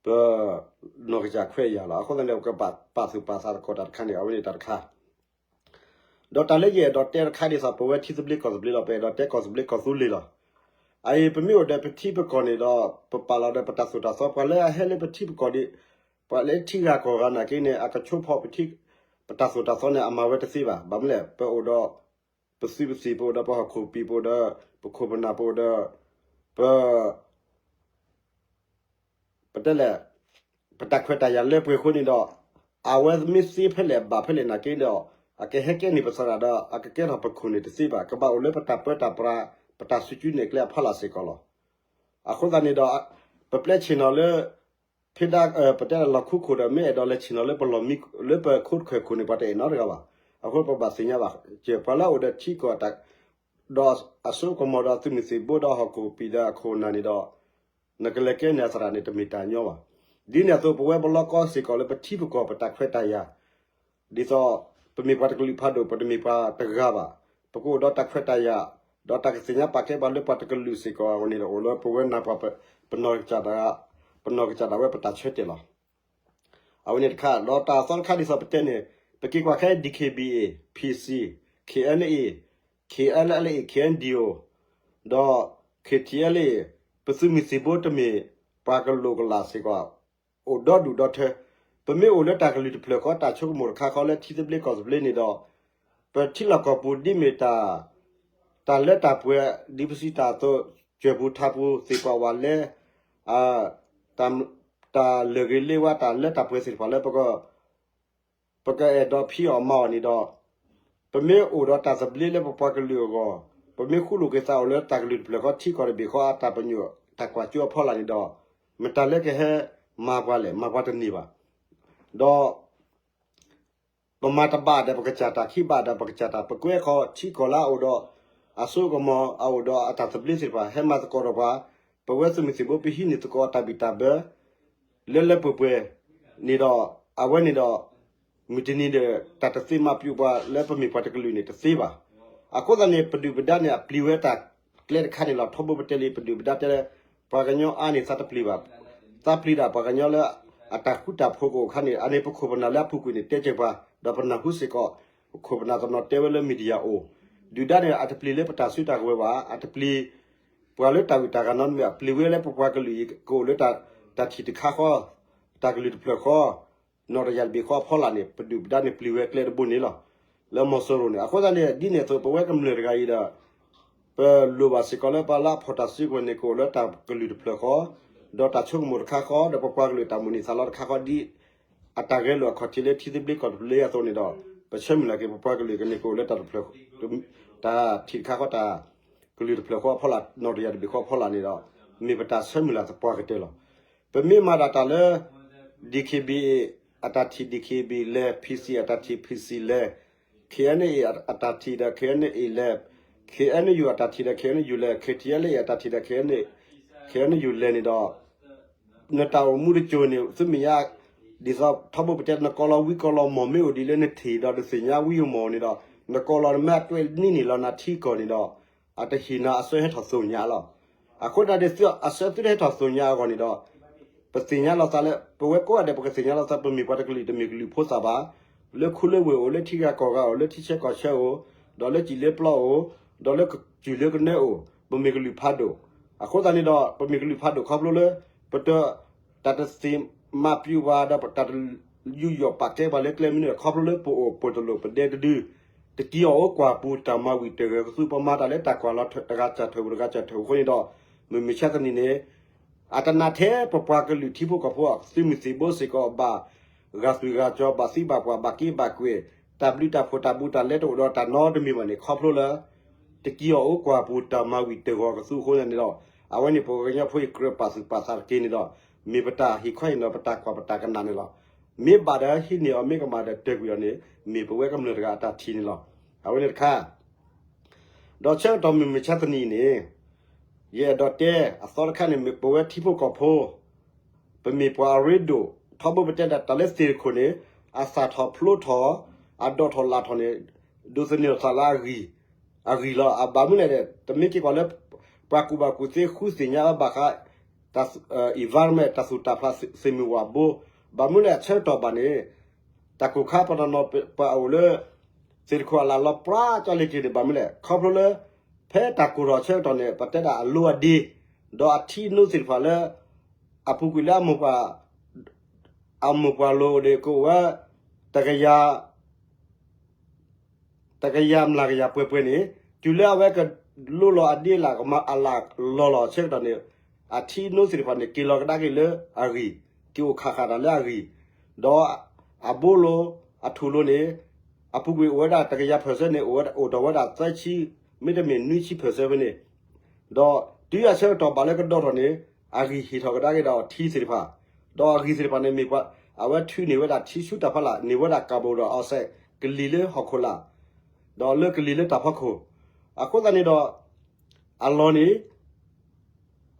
ပနီၢ်ကစၢ်ခွဲးယာ်လီၤ. အဃိသတးန့ၣ် ပကဘၣ်ပာ်သူၣ်ပာ်သးသကိးတၢ်တခါန့ၣ် အဝဲန့ၣ်တၢ်တခါ ဒီးတၢ်လၢယအဲၣ်ဒိးတဲတခါဒ်သိး ပဝဲထံသဘျ့ကီၢ်သဘျ့လီၤ. ပအဲၣ်ဒိးတဲကီၢ်သဘျ့ကီၢ်သူလ့ၤလီၤ. အအံၤ ပမ့ၢ်အိၣ်ဒီးပထံပကီၢ်န့ၣ်ဒီး ပပာ်လီၤဒီးပတၢ်သိၣ်တၢ်သီ ပှၤလၢအဟဲလၢပထံပကီၢ်ဒ် ပှၤလၢထံဂၤကီၢ်ဂၤနာ်က့န့ၣ် အကဆိဖီပထံ ပတၢ်သိၣ်တၢ်သီန့ၣ် အမၤဝဲတသ့ဘၣ်. ဘၣ်မနုၤလဲၣ် ပအိၣ်ဒီး ပသုးပသံၣ် ပအိၣ်ဒီးပဟီၣ်ခိၣ်ပံၤ ပအိၣ်ဒီး ပခိၣ်ပနၢ် ပအိၣ်ဒီး ပ ပတဲလဲၣ် ပတၢ်ခွဲးတၢ်ယာ်လၢပှဲၤအဃိန့ၣ်ဒီး အဝဲမ့ၢ်သ့ဖဲလဲၣ်ဘၣ်ဖဲလဲၣ်နာ်က့ဒီး အကဟဲကဲန့ၢ်ပသရၣ်ဒီး အကကဲထီၣ်ပခိၣ်န့ၣ်တသ့ဘၣ်. ကဘၣ်အိၣ်လၢပတၢ်ပၢတၢ်ပြး ပတၢ်စုကၠူနဲၣ်ကျဲအဖီလာ်စ့ၢ်ကီးလီၤ. အဃိသတးန့ၣ်ဒီး ပပျဲဆ့ၣ်နီၤလၢ ဖဲဒၣ် ပတဲလၢလီၢ်ခူခိၣ်ဒီး မ့ၢ်အဲၣ်ဒိးလဲၤဆ့ၣ်နီၤလၢပလီၢ်မံ လၢပခိၣ်တခၢၣ်ခိၣ်န့ၣ် ပှၤတအဲၣ်နီတဂၤဘၣ်. အဃိပဘၣ်သ့ၣ်ညါဘၣ် ပှၤလၢအအိၣ်ဒီးထံကီၢ် ဒီးအစိကမီၤဒီးသုးမုၢ်သံၣ်ဘိဒီးဟီၣ်ခိၣ်ပံၤဒီးအခိၣ်အနၢ်န့ၣ်ဒီး နကလဲၤကဲန့ၢ်အသရၣ်န့ၣ် တမ့ၢ်တၢ်ညီဘၣ်. ဒ်န့ၣ်အသိး ပဝဲပလီၢ်ကီစ့ၢ်ကီးလၢပထံပကီၢ် ပတၢ်ခွဲးတၢ်ယာ် ဒ်သိး ပမ့ၢ်ပှၤတကလုာ်ဖးဒိၣ် ပတမ့ၢ်ပှၤတဂၤဘၣ်. ပကအိၣ်ဒီးတၢ်ခွဲးတၢ်ယာ် ဒီးတၢ်ကသ့ၣ်ညါပာ်ကဲပှၤလၢပှၤတကလုာ်စ့ၢ်ကီးအဂီၢ်န့ၣ်ဒီး အိၣ်လၢပဝဲနၢ်ပှၤ ပနီၢ်ကစၢ်ဒၣ် ပနီၢ်ကစၢ်ဒၣ်ဝဲပတၢ်ဆၢတဲာ်လီၤ. အဝဲန့ၣ်တခါ ဒီးတၢ်သီတခါဒ်သိးပတဲန့ၣ် ပက့ၤကွၢ်ခဲ ဒံၣ်ခ့ၣ်ဘံၣ်အ့ၣ် ဖံၣ်စံၣ် ခ့ၣ်အဲလ်အ့ၣ် ခ့ၣ်အဲလ်အ့ၣ် ခ့ၣ်အဲလ်ဒီအိၣ် ဒီး ခ့ၣ်ထံၣ်အဲလ်အ့ၣ် ပသုးမုၢ်သံၣ်ဘိတမ့ၢ် ပှၤကလိာ်ကလာ်စ့ၢ်ကီး အိၣ်ဒီဒူၣ်ဒီထၢ ပမ့ၢ်အိၣ်လၢတၢ်ကလုၢ်တဖျၢၣ်ဃီ တၢ်ဆိကမိၣ်တခါဃီလၢထံသဘျ့ကီၢ်သဘျ့န့ၣ်ဒီး ပထံလီၢ်ကီၢ်ပူၤဒ်မ့ၢ်တၢ် တၢ်လၢတၢ်ပှဲၤ ဒ်ပစံးတၢ်အသိး ကၠၢၢ်ပူၤထးပူၤ သ့ၣ်ပှၢ်ဝၣ်လဲ တၢ် တၢ်လၢာ်ဂ့ၤလ့ဝါ တၢ်လၢတၢ်ပှဲၤသ့ၣ်တဖၣ်လၢပက ပကအဲၣ်ဒိးဖံးအီၣ်မၤအီၣ်န့ၣ်ဒီး ပမ့ၢ်အိၣ်ဒီးတၢ်သဘျ့လၢပပှၤကလုာ်အဂီၢ် ပမ့ၢ်ဃူလိာ်က့ၤသးအိၣ်လၢတၢ်ကလုာ်တဖျၢၣ်ဃီ ထံကီၢ်တဘ့ၣ်ဃီအတၢ်ပညိၣ်တၢ်ကွၢ်စိအဖီလာ်န့ၣ်ဒီး မတၤလၢကဟဲမၤပှၤလဲၣ် မၤပှၤတန့ၢ်ဘၣ်. ဒီး ပမၤတဘၣ်ဒီးပကစၢ်တၢ် ခံဘၣ်ဒီးပကစၢ်တၢ် ပကွဲခီထံကီၢ်လၢအအိၣ်ဒီး အစိကမီၤ အအိၣ်ဒီးအတၢ်သဘျ့သ့ၣ်တဖၣ် ဟဲမၤသကိးဒီးပှၤ ပဝဲသုးမုၢ်သံၣ်ဘိ ပဟံးန့ၢ်သကိးတၢ်ဘံၣ်တၢ်ဘၢ လၢလၢပှဲၤပှဲၤန့ၣ်ဒီး အဝဲန့ၣ်ဒီး မုၢ်တနံၤဒီး တၢ်တသ့မၤပျိးပှၤလၢပမ့ၢ်ပှၤတကလုာ်န့ၣ် တသ့ဘၣ်. အဃိသတးန့ၣ် ပဒုၣ်ပဒါန့ၣ် အပျံၤဝဲတၢ်ကျဲတခါန့ၣ်လီၤ. ထီဘိပတဲလံ ပဒုၣ်ပဒါတဲလၢ ပှၤကညီအါန့ၢ်သးတပျံၤဘၣ်. သးပျံၤဒၣ်ပှၤကညီလၢအတၢ်ဃူတၢ်ဖိးကအိၣ်အခါန့ၣ် အန့ၣ်ပခိၣ်ပနၢ်လၢအပူၤကွံာ်န့ၣ် တဲကၢၤပှၤ, ဒီးပနၢ်ဟူစ့ၢ်ကီး ပခိၣ်ပနၢ်တနီၤတဲဝဲလၢ media အိၣ်, ဒုၣ်ဒါန့ၣ် အတပျံၤလၢပတၢ်စုတၢ်ကဝဲၤဘၣ်, အတပျံၤ ပှၤလၢတၢ်ဂုၤတၢ်ဂၤနီတမံၤဘၣ်, ပျံၤဝဲလၢပပှၤကလုာ်အံၤ ကအိၣ်လၢတၢ်ထံၣ်တခါဃီ, တၢ်ကလုၢ်တဖျၢၣ်ဃီ, နီၢ်တယၢ်တဘ့ၣ်ဃီအဖီလာ်န့ၣ် ပဒုၣ်ပဒါန့ၣ်ပျံၤဝဲကျဲတဘိန့ၣ်လီၤ. လၢမီၤစိရိၤန့ၣ် အဃိသတးန့ၣ် ဒ်န့ၣ်အသိး ပဝဲကမျၢၢ်တဂၤအံၤဒီး ပလိၣ်ဘၣ်စ့ၢ်ကီးလၢပှၤလၢအဖီၣ်တၢ်စုကဝဲၤန့ၣ် ကအိၣ်လၢတၢ်ကလုၢ်တဖျၢၣ်ဃီ, ဒီးတၢ်ဆိကမိၣ်တခါဃီ, ဒီးပပှၤကလုာ်တၢ်မိၣ်န့ၢ်သးလီတခါဃီ ဒ်အတၢ်ဂဲၤလိာ်အခီၣ်ထံးလၢထံသဘျ့ကီၢ်သဘျ့အသိးန့ၣ်ဒီး ပဆၢမုၢ်လၢ်က့ၤ ပပှၤကလုာ်ကန့ၢ်ကအိၣ်လၢတၢ်တဖျၢၣ် တၢ်ထံၣ်တခါဃီ တၢ်ကလုၢ်တဖျၢၣ်ဃီအဖီလာ် နီၢ်တယၢ်တဘ့ၣ်ဃီအဖီလာ်န့ၣ်ဒီး မ့ၢ်ပတၢ်ဆၢမုၢ်လၢ်သပှၢ်ကတၢၢ်လီၤ. ပမ့ၢ်မၤဒၣ်တၢ်လၢ DKBA အတၢ်ထံၣ် DKBA လဲၤ PC အတၢ်ထံၣ် PC လဲၤ KNA အတၢ်ထံၣ်ဒီး KNA လဲၤ KNU အတၢ်ထံၣ်ဒီး KNU လဲၤ KTLA အတၢ်ထံၣ်ဒီး KNU လဲၤန့ၣ်ဒီး နတၢ်အိၣ်မူတစိၤန့ၣ် သုမဲာ်ညါ ဒ်သိးထီဘိပတဲ နကိးလီၤဝံကိးလီၤမီၢ်မ့ၢ်အိၣ်ဒ်လၢနထံၣ်ဒီးနသ့ၣ်ညါဝံမီၢ်န့ၣ်ဒီး နကိးလီၤနမ့ၢ်အတွဲၣ်နံၣ်န့ၣ်လီၤနၤထံကီၢ်န့ၣ်ဒီး အတဟ့ၣ်နၤအဆၢဟဲထီၣ်သိၣ်ညါလီၤ. အဃိသတးဒီး အဆၢသုတဟဲထီၣ်သိၣ်ညါအဂီၢ်န့ၣ်ဒီး ပသ့ၣ်ညါလီၤသးလၢ ပဝဲကိးဂၤဒဲး ပကသ့ၣ်ညါလီၤသးပမ့ၢ်ပှၤတကလုာ်တမ့ၢ်ကလုာ်ဖိသၣ်ဘၣ်, လၢခူလၢဝ့ၢ်အိၣ်, လၢထံဂၤကီၢ်ဂၤအိၣ်, လၢထံဆၢကီၢ်ဆၢအိၣ်, ဒီးလၢစံၣ်လၢပျီအိၣ်, ဒီးလၢကစၢၢ်လၢကနၢအိၣ်, ပမ့ၢ်ကလုာ်ဖးဒိၣ်. အဃိသတးန့ၣ်ဒီး ပမ့ၢ်ကလုာ်ဖးဒိၣ်ခီဖျိလၢ ပတ တၢ်တသ့ၣ်မၤပျုၤပှၤဒီး တၢ်တယူးယီၣ်ပာ်ကဲပှၤလၢကျဲမနုၤန့ၣ် ခီဖျိလၢပအိၣ်ပိာ်တလိာ်ပဒဲတဒု တက့ၤအီၣ်အိၣ်ကွၢ်ပူၤတၢ်မၤဝံၤတၢ်ဂဲၤကသူ ပမၤတၢ်လၢတၢ်ကွၢ်လီၤတဂၤစၢ်ထၢၣ်ပူၤတဂၤစၢ်ထၢၣ်ပူၤအဃိန့ၣ်ဒီး မုၢ်မဆါတနံၤန့ၣ် အတနာ်ထဲပပှၤကလုာ်ထံဖိကီၢ်ဖိ သုးမုၢ်သံၣ်ဘိစ့ၢ်ကီးဘၣ် ဂာ်သွံၣ်ဂာ်စီၤ ဘၣ်သံဘၣ်ပှၢ် ဘၣ်က့ဘၣ်ကွဲၢ် တၢ်ဘျုးတၢ်ဖှိၣ်တၢ်ဘူးတၢ်လဲတအိၣ်ဒီးတၢ်နီတမံၤဘၣ်န့ၣ် ခီဖျိလၢ တက့ၤအီၣ်အိၣ်ကွၢ်ပူၤတၢ်မၤဝံၤတၢ်ဂဲၤကသူအဃိန့ၣ်ဒီး အဝဲန့ၣ်ပကညီဖိအံၤ ကြၢးပာ်သူၣ်ပာ်သးတက့ၢ်န့ၣ်ဒီး မ့ၢ်ပတၢ်ဟ့ၣ်ခီဟ့ၣ်နီၤ ပတၢ်ကွၢ်ပတၢ်ကနၣ်န့ၣ်လီၤ. မ့ၢ်ဘၣ်ဒီးဟံးန့ၢ်အီၤ မ့ၢ်ကမၣ်ဒီးတၢၢ်ကွံာ်အီၤန့ၣ် မ့ၢ်ပဝဲကမျၢၢ်တဂၤအတၢ်ထံၣ်န့ၣ်လီၤ. အဝဲန့ၣ်တခါ ဒီးဆၢကတီၢ်မုၢ်မဆါတနံၤအံၤန့ၣ် ယအဲၣ်ဒိးတဲ အသီတခါန့ၣ် မ့ၢ်ပဝဲထံဖိကီၢ်ဖိ ပမ့ၢ်ပှၤအရ့ဒိၣ် ထီဘိပတဲဒၣ်တၢ်လၢသ့ၣ်တခိၣ်န့ၣ် အသၣ်ထီၣ်ဖျိထီၣ် အဒိးထီၣ်လၢ်ထီၣ်န့ၣ် ဒိးသန့ၤထီၣ်သးလၢအဂံၢ် အဂံၢ်လီၤ. အဘၣ်မနုၤလဲၣ်ဒီး တမ့ၢ်က့ၤကွၢ်လၢ ပှၤကူၣ်ဘၣ်ကူၣ်သ့ဃုသ့ၣ်ညါဘၣ်ဃး တၢ် environment တၢ်သူၣ်တၢ်ဖျးသ့ၣ်မုၢ်ဝးဘိ ဘၣ်မနုၤလဲၣ်အဆၢကတီၢ်ဘၣ်န့ၣ် တၢ်ကိၢ်ခါပှၤတနီၤပှၤအိၣ်လၢ သ့ၣ်တခိၣ်အလၢ်လီၤပြါကၠီလ့ၤက့ၤန့ၣ် ဘၣ်မနုၤလဲၣ် ခီဖျိလၢ ဖဲတၢ်ကိၢ်ထီၣ်အဆၢကတီၢ်န့ၣ် ပတဲဒၣ်အလိအဒ့ ဒီးအထံအနိသ့ၣ်တဖၣ်လၢ အပူၤကွံာ်လၢအမိၢ်ပှၢ် အမိၢ်ပှၢ်လိၤန့ၣ် ကအိၣ်ဝဲ တကယၤ တကယၤမျးကယၤပှဲၤပှဲၤန့ၣ် တုၤလၢအဝဲကလိလီၤအဒ့အလၣ် ကမၤအလၣ်လီၤလီၤအဆၢကတီၢ်န့ၣ် အထံအနိသ့ၣ်တဖၣ်န့ၣ် က့ၤလီၤကဒါက့ၤလၢအဂံၢ် က့ၤအိၣ်ခးဃာ်တၢ်လၢအဂံၢ် ဒီးအဘိလိၤ အထူၣ်လိၤန့ၣ် အပူၤကွံာ်အိၣ်ဝဲဒၣ်တကယၤ percent န့ၣ် အိၣ်ဝဲဒၣ် အိၣ်ထီၣ်ဝဲဒၣ်သၢဆံ မ့တမ့ၢ်နွံဆံ percent ဖဲန့ၣ် ဒီးတုၤအဆၢကတီၢ်ဘၣ်လၢကဒိးထီၣ်န့ၣ် အဂံၢ်ဟ့ၣ်ထီၣ်ကဒါက့ၤဒီးထံသ့ၣ်တဖၣ် ဒီးအဂံၢ်သ့ၣ်တဖၣ်န့ၣ်မ့ၢ်ပှၤ အဝဲထုးန့ၢ်ဝဲဒၣ်ထံဆူတၢ်ဖီလာ် န့ၢ်ဝဲဒၣ် carbon dioxide ကလံၤလၢဟီၣ်ခိၣ်လာ် ဒီးလၢကလံၤလၢတၢ်ဖီခိၣ် အဃိသတးန့ၣ်ဒီး အလီၢ်န့ၣ်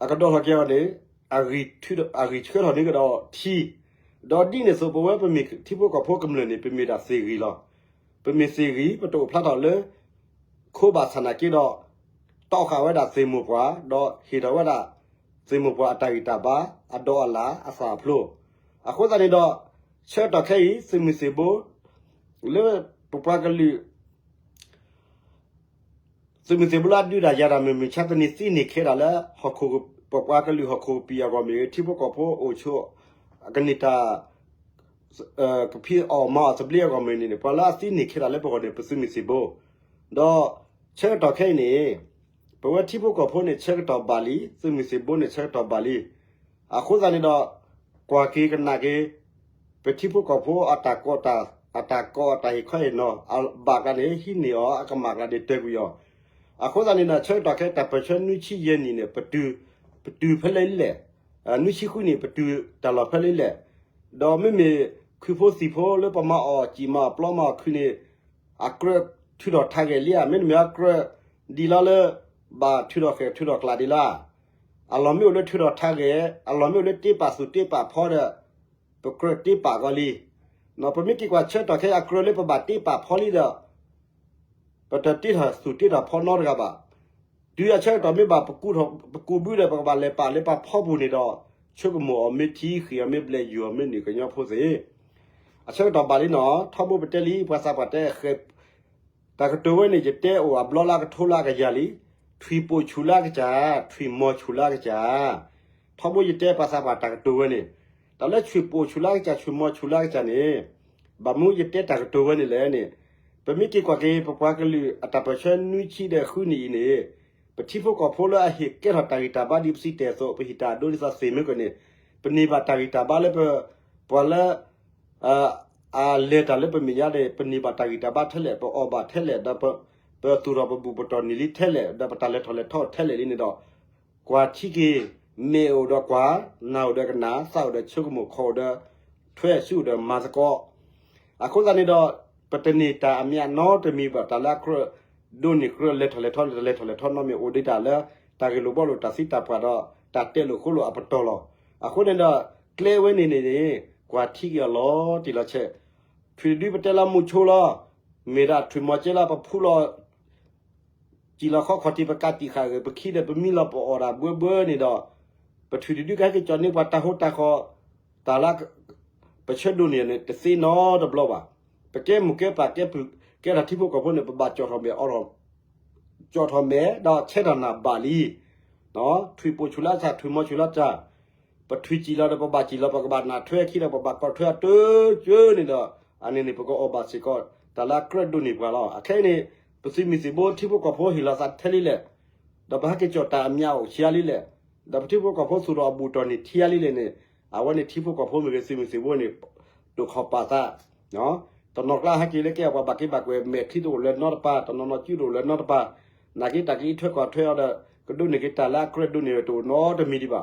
အကဒိးထီၣ်က့ၤအီၤန့ၣ် အဂံၢ်ဆှၢထီၣ်န့ၢ်ကဒီးထံ ဒီးဒ်န့ၣ်အသိး ပဝဲပမ့ၢ်ထံဖိကီၢ်ဖိကမျၢၢ်န့ၣ် ပမ့ၢ်ဒၣ်သ့ၣ်ဂံၢ်လီၤ. ပမ့ၢ်သ့ၣ်ဂံၢ် ပတအိၣ်ဖျါထီၣ်လၢ ခိဘၣ်ဆၣ်နာ်က့ဒီး တီဃာ်ဝဲဒၣ်သ့ၣ်မိၢ်ပှၢ် ဒီးဟ့ၣ်ထီၣ်ဝဲဒၣ် သ့ၣ်မိၢ်ပှၢ်အတၢ်ဂံၢ်တၢ်ဘါ အဒီးအလၣ်အသၣ်အဖျိ အဃိသတးန့ၣ်ဒီး ဆၢကတီၢ်ခဲအံၤ သုးမုၢ်သံၣ်ဘိ လၢပပှၤကလုာ် သုးမုၢ်သံၣ်ဘိလၢအဒုးတၢ်ယၤတၢ်မုၢ်မုၢ်ဆါတနံၤသံန့ၢ်ခဲဒၣ်လၢ ဟီၣ်ခိၣ် ပပှၤကလုာ်ဟီၣ်ခိၣ်ပံၤအဂီၢ်မ့ၢ်ဂ့ၤ ထံဖိကီၢ်ဖိအိၣ်ဆိး ကန့ၢ်တၢ် ကဖံးအီၣ်မၤအီၣ်သဘျ့အဂီၢ်မ့ၢ်ဂ့ၤန့ၣ် ပှၤလၢအသံန့ၢ်ခဲဒၣ်လၢပဂီၢ်န့ၣ် ပသုးမုၢ်သံၣ်ဘိ ဒီးဆၢကတီၢ်ခဲအံၤန့ၣ် ပဝဲထံဖိကီၢ်ဖိန့ၣ် ဆၢကတီၢ်ဘၣ်လံ သုးမုၢ်သံၣ်ဘိန့ၣ် ဆၢကတီၢ်ဘၣ်လံ အဃိသတးန့ၣ်ဒီး ကွၢ်က့ၤကနၣ်က့ၤ ပထံဖိကီၢ်ဖိအတၢ်ကိးတၢ် အတၢ်ကိးအတၢ်ဟ့ၣ်ခီဟ့ၣ်နီၤ အဘၣ်ကျါန့ၣ် ဟံးန့ၢ်အီၤ အကမၣ်ကျါန့ၣ် တၢၢ်ကွံာ်အီၤ အဃိသတးန့ၣ်ဒီး ဆၢကတီၢ်ခဲ တၢ်ပၢၢ်ဆၢနွံဆံယဲၢ်နံၣ်န့ၣ် ပတုၤ ပတုၤဖဲလဲၣ်လဲၣ် နွံဆံဃုနံၣ် ပတုၤတၢ်လီၢ်ဖဲလဲၣ်လဲၣ် ဒီးမ့မ့ၢ် ခုဖိသံၣ်ဖိလၢပမၤအီၣ်စံၣ်မၤအီၣ်ပျီမၤအီၣ်ခုန့ၣ် အကြၢးထုးထီၣ်ထးဂဲၤလံဧါ မ့တမ့ၢ်အကြၢးဒ်လီၤလၢ ဘၣ်ထုးထီၣ်ဃဲၤထုးထီၣ်ကျးဒ်လီၤ အလီၢ်မ့ၢ်အိၣ်လၢထုးထီၣ်ထးဂဲၤ အလီၢ်မ့ၢ်အိၣ်လၢတ့ပာ်သူၣ်တ့ပာ်ဖီဒီး ပကြၢးတ့ပာ်ကီၤလံ. ပမ့ၢ်က့ၤကွၢ်ဆၢကတီၢ်ခဲအံၤ အကြၢးလၢပဘၣ်တ့ပာ်ဖီလံဒီး ပတတ့ထီၣ်သူၣ်တ့ထီၣ်ဖီနီတဂၤဘၣ်. တုၤအဆၢကတီၢ်မ့ၢ်ဘၣ် ပကူးဘုဒီး ပကဘၣ်လဲၤပာ်လၢပှၤဖီပူၤန့ၣ်ဒီး ဆိကမိၣ်အီၤမ့ၢ်ထံ ဃ့ၢ်အီၤမ့ၢ်ဘျဲး ယူၢ်အီၤမ့ၢ်နုာ် ကညီဖိသ့ၣ်. အဆၢကတီၢ်ဘၣ်လံနီၤ ထီဘိပတဲလံ ပှၤသးပှၢ်တဲဃဲ တၢ်ကတိၤဝဲန့ၣ် ယတဲအိၣ်အဘျီလၢကထိလၢအကယၤလံ, ထွံၣ်ပိာ်ဆူၣ်လၢအကစၢ်, ထွံၣ်မီၤဆူၣ်လၢအကစၢ်. ထီဘိယတဲပှၤသးပှၢ်တၢ်ကတိၤဝဲန့ၣ်, တၢ်လၢထွံၣ်ပိာ်ဆူၣ်လၢအကစၢ် ထွံၣ်မီၤဆူၣ်လၢအကစၢ်န့ၣ်, ဘၣ်မနုၤယတဲတၢ်ကတိၤဝဲန့ၣ်လဲၣ်န့ၣ်, ပမ့ၢ်က့ၤကွၢ်က့ၤ ပပှၤကလုာ်အတၢ်ပၢၢ်ဆၢနွံဆံဒီးဃုနံၣ်အံၤန့ၣ်, ပထံဖိကီၢ်ဖိလၢအဟ့ၣ်ကဲထီၣ်တၢ်ဂံၢ်တၢ်ဘါဒ်ပစံးတၢ်အသိး ပဟ့ၣ်တၢ်အဒိဒ်သိးသ့ၣ်မ့ၢ်ကီးန့ၣ်, ပန့ၢ်ဘၣ်တၢ်ဂံၢ်တၢ်ဘါလၢပ, ပှၤလၢ အလဲၤတၢ်လၢပမဲာ်ညါန့ၣ် ပန့ၢ်ဘၣ်တၢ်ဂံၢ်တၢ်ဘါထဲလဲၣ်, ပအီၣ်ဘၣ်ထဲလဲၣ်, ဒီးပ, ပသူၣ်ထီၣ်ပဘူၣ်ပတီၢ်န့ၢ်လံထဲလဲၣ်, ဒီးပတၢ်လဲၤထီၣ်လဲၤထီထဲလဲၣ်လံန့ၣ်ဒီး, ကွၢ်ထံက့ၤ, မဲာ်အိၣ်ဒီးကွၢ်, နၢ်အိၣ်ဒီးကနၣ်, သးအိၣ်ဒီးဆိကမိၣ်, ခီၣ်အိၣ်ဒီးထွဲ, စုအိၣ်ဒီးမၤသကိး. အဃိသတးန့ၣ်ဒီး, ပတန့ၢ်တၢ်အမျးနီတမံၤဘၣ်, တၢ်လၢအကြၢးဒိးန့ၢ်ကြၢးလဲၤထီၣ်လဲၤထီန့ၣ် တၢ်လဲၤထီၣ်လဲၤထီနီတမံၤ အိၣ်ဒံးတၢ်လၢ တၢ်ဂ့ၢ်လိာ်ဘှီလိာ် တၢ်သံတၢ်ပှၢ်ဒီး တၢ်တဲလိာ်ဃိလိာ်အပတီၢ်လီၤ. အဃိန့ၣ်ဒီး, ကျဲဝဲန့ၣ်န့ၣ်န့ၣ်, ကွၢ်ထံက့ၤအီၤလီၤတံၢ်လီၤဆဲး, ထွံၣ်တဒုပတဲလၢမူဆိလီၤ, မ့ၢ်ဒၣ်ထွံၣ်မီၤကဲလၢပဖူလီၤ စံၣ်လီၤခီခီၣ်ထံး ပကးတံာ်ဃာ်ဂ့ၤ ပခံဒီးပမံလီၤ ပအီၣ်ဒၣ်ဘှၢဘှၢန့ၣ်ဒီး, ပထွံၣ်တဒုကဟဲက့ၤကၠီၣ်န့ၢ်ပှၤတၢ်ဟိတၢ်ဃီ, တၢ်လၢ ပဆၢဒိးန့ၢ်န့ၣ် တသ့နီတဘျီဘၣ်. ပကဲမိၢ်ကဲပၢ်ကဲပုၢ် ကဲထီၣ်ထံဖိကီၢ်ဖိန့ၣ် ပဘၣ်ကၠီၣ်ထီၣ်မဲာ်အီထီၣ် ကၠီၣ်ထီၣ်မဲာ် ဒီးဆဲးထီၣ်နၢ်ဘၣ်လံ. ထွံၣ်ပိာ်ဆူၣ်လၢအကစၢ် ထွံၣ်မီၤဆူၣ်လၢအကစၢ်, ပထွံၣ်စံၣ်လီၤဒီး ပဘၣ်စံၣ်လီၤ ပကဘၣ်နၢ်ထွဲခံဒီး ပဘၣ်ကီၢ်ထွဲအတကၢန့ၣ်ဒီး, အန့ၣ်န့ၣ် ပကအီၣ်ဘၣ်စ့ၢ်ကီး တၢ်လၢအကြၢးဒိးန့ၢ်ပှၤလီၤ. အခဲအံၤန့ၣ်, ပသုးမုၢ်သံၣ်ဘိထံဖိကီၢ်ဖိဟ့ၣ်လီၤသးထဲလံလဲၣ်, ဒီးပဟဲက့ၤကၠီၣ်တၢ်အမျးအိၣ်ဆံးအါလံလဲၣ်, ဒီးပထံဖိကီၢ်ဖိသူၣ်ထီၣ်အဘူၣ်တီၢ်န့ၢ်ထံအါလံလဲၣ်န့ၣ်, အဝဲန့ၣ်ထံဖိကီၢ်ဖိမ့ၢ်ဂ့ၤ သုးမုၢ်သံၣ်ဘိန့ၣ် ဒိၣ်ခီၣ်ပာ်သး တနီၤကျါဟဲက့ၤလၢကဲအပှၤဘၣ်က့ဘၣ်ကွဲၤ မဲာ်ချံတအိၣ်လၢၤနီတပၤ, တနီၤနီၤစုတအိၣ်လၢၤနီတပၤ, နာ်က့တၢ်ကအံးထွဲကွၢ်ထွဲအီၤဒီး ကဒိးန့ၢ်က့ၤတၢ်လၢအကြၢးဒိးန့ၢ်တအိၣ်နီတမံ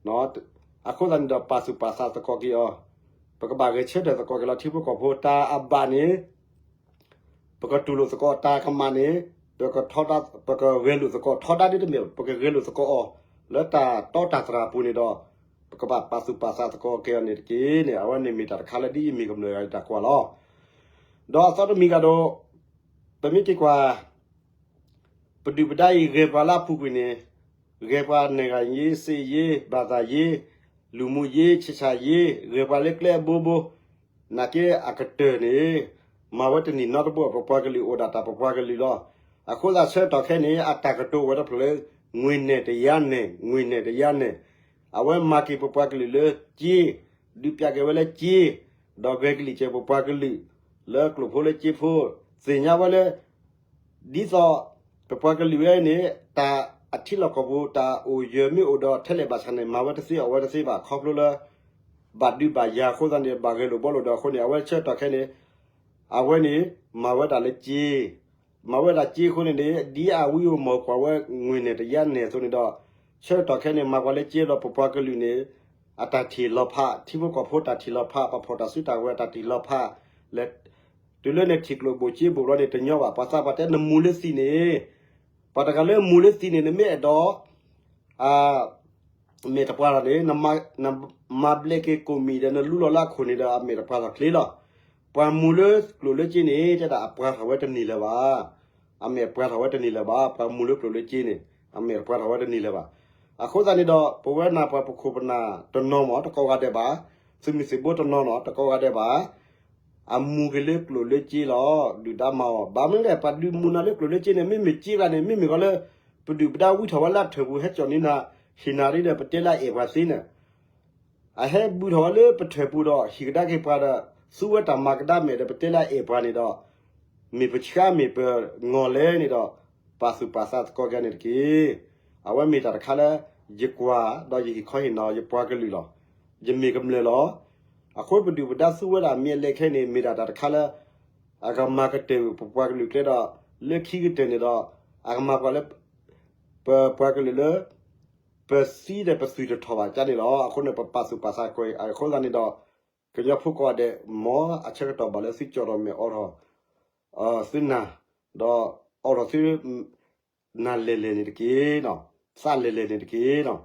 ၤဒံးဘၣ်. အဃိသတးန့ၣ်ဒီး ပာ်သူၣ်ပာ်သးသကိးက့ၤအီၤ, ပကဘၣ်ဂဲၤဆၢထၢၣ်သကိးက့ၤလီၤ ထံဖိကီၢ်ဖိ တၢ်အဘၣ်န့ၣ် ပကတူၢ်လိာ်သကိးတၢ်ကမၣ်န့ၣ်, ပကထီဒါ, ပကဂဲၤလိာ်သကိးထီဒါဒ်တမ့ၢ် ပကဂဲၤလိာ်သကိးအီၤ လၢတၢ်တီတၢ်တြၢ်အပူၤန့ၣ်ဒီး, ပကဘၣ်ပာ်သူၣ်ပာ်သးသကိးက့ၤအီၤန့ၣ်တက့ၢ်န့ၣ် အဝဲန့ၣ်မ့ၢ်တၢ်တခါလၢဒ်အံၤမ့ၢ်ကမျၢၢ်အတၢ်ကွၢ်လီၤ. ဒီးအသီတမံၤဂၤဒီး, ပမ့ၢ်က့ၤကွၢ် ပဒုၣ်ပဒါအံၤဂဲၤပှၤလၢအပူၤကွံာ်န့ၣ်, ဂဲၤပှၤ နိုင်ငံရေး, စစ်ရေး, ဘာသာရေး, လူမှုရေး, ဆက်ဆံရေး, ဂဲၤပှၤလၢကျဲအဘိဘိ, နာ်က့အကတၢၢ်န့ၣ်, မၤဝဲတနံၣ်နီတဘိ ပပှၤကလုာ်အိၣ်ဒၣ်တၢ်ပပှၤကလုာ်လီၤ. အဃိသတးဆၢကတီၢ်ခဲအံၤန့ၣ် အတၢ်ကတိၤဝဲတဖျၢၣ်လၢ ငွေနဲ့တရားနဲ့, ငွေနဲ့တရားနဲ့, အဝဲမၤက့ၤပပှၤကလုာ်လၢစ့, ဒုးပျးက့ၤဝဲလၢစ့, ဒီးဂဲၤကလံၣ်စၢၤပပှၤကလုာ် လၢကျိာ်ဖိလၢစ့ဖိ, သ့ၣ်ညါဝဲလၢ ဒ်သိး ပပှၤကလုာ်ဝဲန့ၣ် တၢ်အထံလီၢ်ကီၢ်ပူၤ တၢ်အိၣ်ယၢၤမ့ၢ်အိၣ်ဒီး ထဲလဲၣ်ဘၣ်ဆၣ်န့ၣ် မၤဝဲတသ့အီၣ်ဝဲတသ့ဘၣ် ခီဖျိလၢ ဘၣ်ဒုးဘၣ်ယၤအဃိသတးန့ၣ် ဘၣ်ဂဲၤလိာ်ဘှီလိာ်ဒီးအဃိန့ၣ် အဝဲဆၢကတီၢ်ခဲအံၤန့ၣ် အဝဲန့ၣ် မၤဝဲဒၣ်လၢစ့, မၤဝဲဒၣ်စ့အဃိန့ၣ်န့ၣ် ဒ်အဝံအမီၢ်ကွၢ်ဝဲ ငွေနဲ့တရားနဲ့ အသိးန့ၣ်ဒီး ဆၢကတီၢ်ခဲအံၤန့ၣ် မၤပှၤလၢစ့ဒီးပပှၤကလုာ်န့ၣ် အတၢ်ထံၣ်လီၤဖး, ထံဖိကီၢ်ဖိတၢ်ထံၣ်လီၤဖး, ပှၤဖီၣ်တၢ်စုတၢ်ဝဲၤတၢ်ထံၣ်လီၤဖး, လဲၤ တုၤလၢနထံၣ်ကျိာ်ဘိၣ်စ့ဘိၣ်ဘျီန့ၣ် တညီဘၣ်. ပှၤသးပှၢ်တဲနမူၤလၢသံးန့ၣ်, ပှၤတဂၤလၢမူၤလၢသံးန့ၣ် နမ့ၢ်အဲၣ်ဒိး အမဲာ်တပှၤထီၣ်န့ၣ် နမၤဘျဲးက့ၤကိၣ်မံၤဒီး နလူလီၤလၢအခိၣ်န့ၣ်ဒီး အမဲာ်တပှၤထီၣ်ချ့လီၤ. ပှၤမူၤလၢကျိာ်လၢစ့န့ၣ် တဲဒၣ်အပှၤထီၣ်ဝဲတန့ၢ်လၢၤဘၣ်. အမဲာ်ပှၤထီၣ်ဝဲတန့ၢ်လၢၤဘၣ်. ပှၤမူၤလၢကျိာ်လၢစ့န့ၣ် အမဲာ်တပှၤထီၣ်ဝဲတန့ၢ်လၢၤဘၣ်. အဃိသတးန့ၣ်ဒီး ပဝဲနၤပှၤပခိၣ်ပနၢ်တနီၤမး တကိးဂၤဒဲးဘၣ်, သုးမုၢ်သံၣ်ဘိတနီၤနီၤ တကိးဂၤဒဲးဘၣ် အမူၤက့ၤလၢကျိာ်လၢစ့လီၤ. ဒုၣ်ဒါမၤအီၤ ဘၣ်မနုၤလဲၣ် ပှၤဒုးမူၤနၤလၢကျိာ်လၢစ့န့ၣ် မ့မ့ၢ်စ့ကျါန့ၣ် မ့မ့ၢ်ကီးလၢ ပဒုၣ်ပဒါဝံထီၣ်ဝဲလၢအထၢၣ်ပူၤ ဟဲကၠီၣ်န့ၢ်နၤ ဟ့ၣ်နၤဒ်ဒီး ပတဲလၢအအဲၣ်ပှၤသ့န့ၣ် အဟဲဘုးထီၣ်ဝဲလၢပထၢၣ်ပူၤဒီး ဟံၣ်ကဒါက့ၤပှၤဒီး သူဝဲတၢ်မၤကဒါမဲာ်ဒီး ပတဲလၢအအဲၣ်ပှၤန့ၣ်ဒီး မ့ၢ်ပဆှၢမ့ၢ်ပငီၢ်လဲၣ်န့ၣ်ဒီး ပာ်သူၣ်ပာ်သးသကိးက့ၤန့ၣ်တက့ၢ်. အဝဲမ့ၢ်တၢ်တခါလၢ ယကွၢ်ဒီးယဟ့ၣ်ခီဟ့ၣ်နီၤယပှၤကလုာ်လီၤ. ယမ့ၢ်ကမျၢၢ်လီၤ. အဃိပဒုၣ်ပဒါသူဝဲဒၣ်မ့ၢ်အလဲၤခဲအံၤန့ၣ် မ့ၢ်ဒၣ်တၢ်တခါလၢ အကမၤကတၢၢ်ပပှၤကလုာ်ကျဲဒီး လၢခံကတၢၢ်န့ၣ်ဒီး အကမၤပှၤလၢ ပပှၤကလုာ်လၢ ပသံဒီးပသွံၣ်တထီၣ်ဘၣ်ကါန့ၣ်လီၤ. အဃိန့ၣ် ပပာ်သူၣ်ပာ်သးကွံာ်အဃိသတးန့ၣ်ဒီး ကညီဖိကိးဂၤဒဲး မ်အဆၢကတီၢ်ဘၣ်လၢသုကၠီၣ်ထီၣ်မဲာ်အိးထီၣ် သုနၢ် ဒီးအိးထီၣ်သု နၢ်လဲၢ်လဲၢ်န့ၣ်တက့ၢ်, သးလဲၢ်လဲၢ်န့ၣ်တက့ၢ်.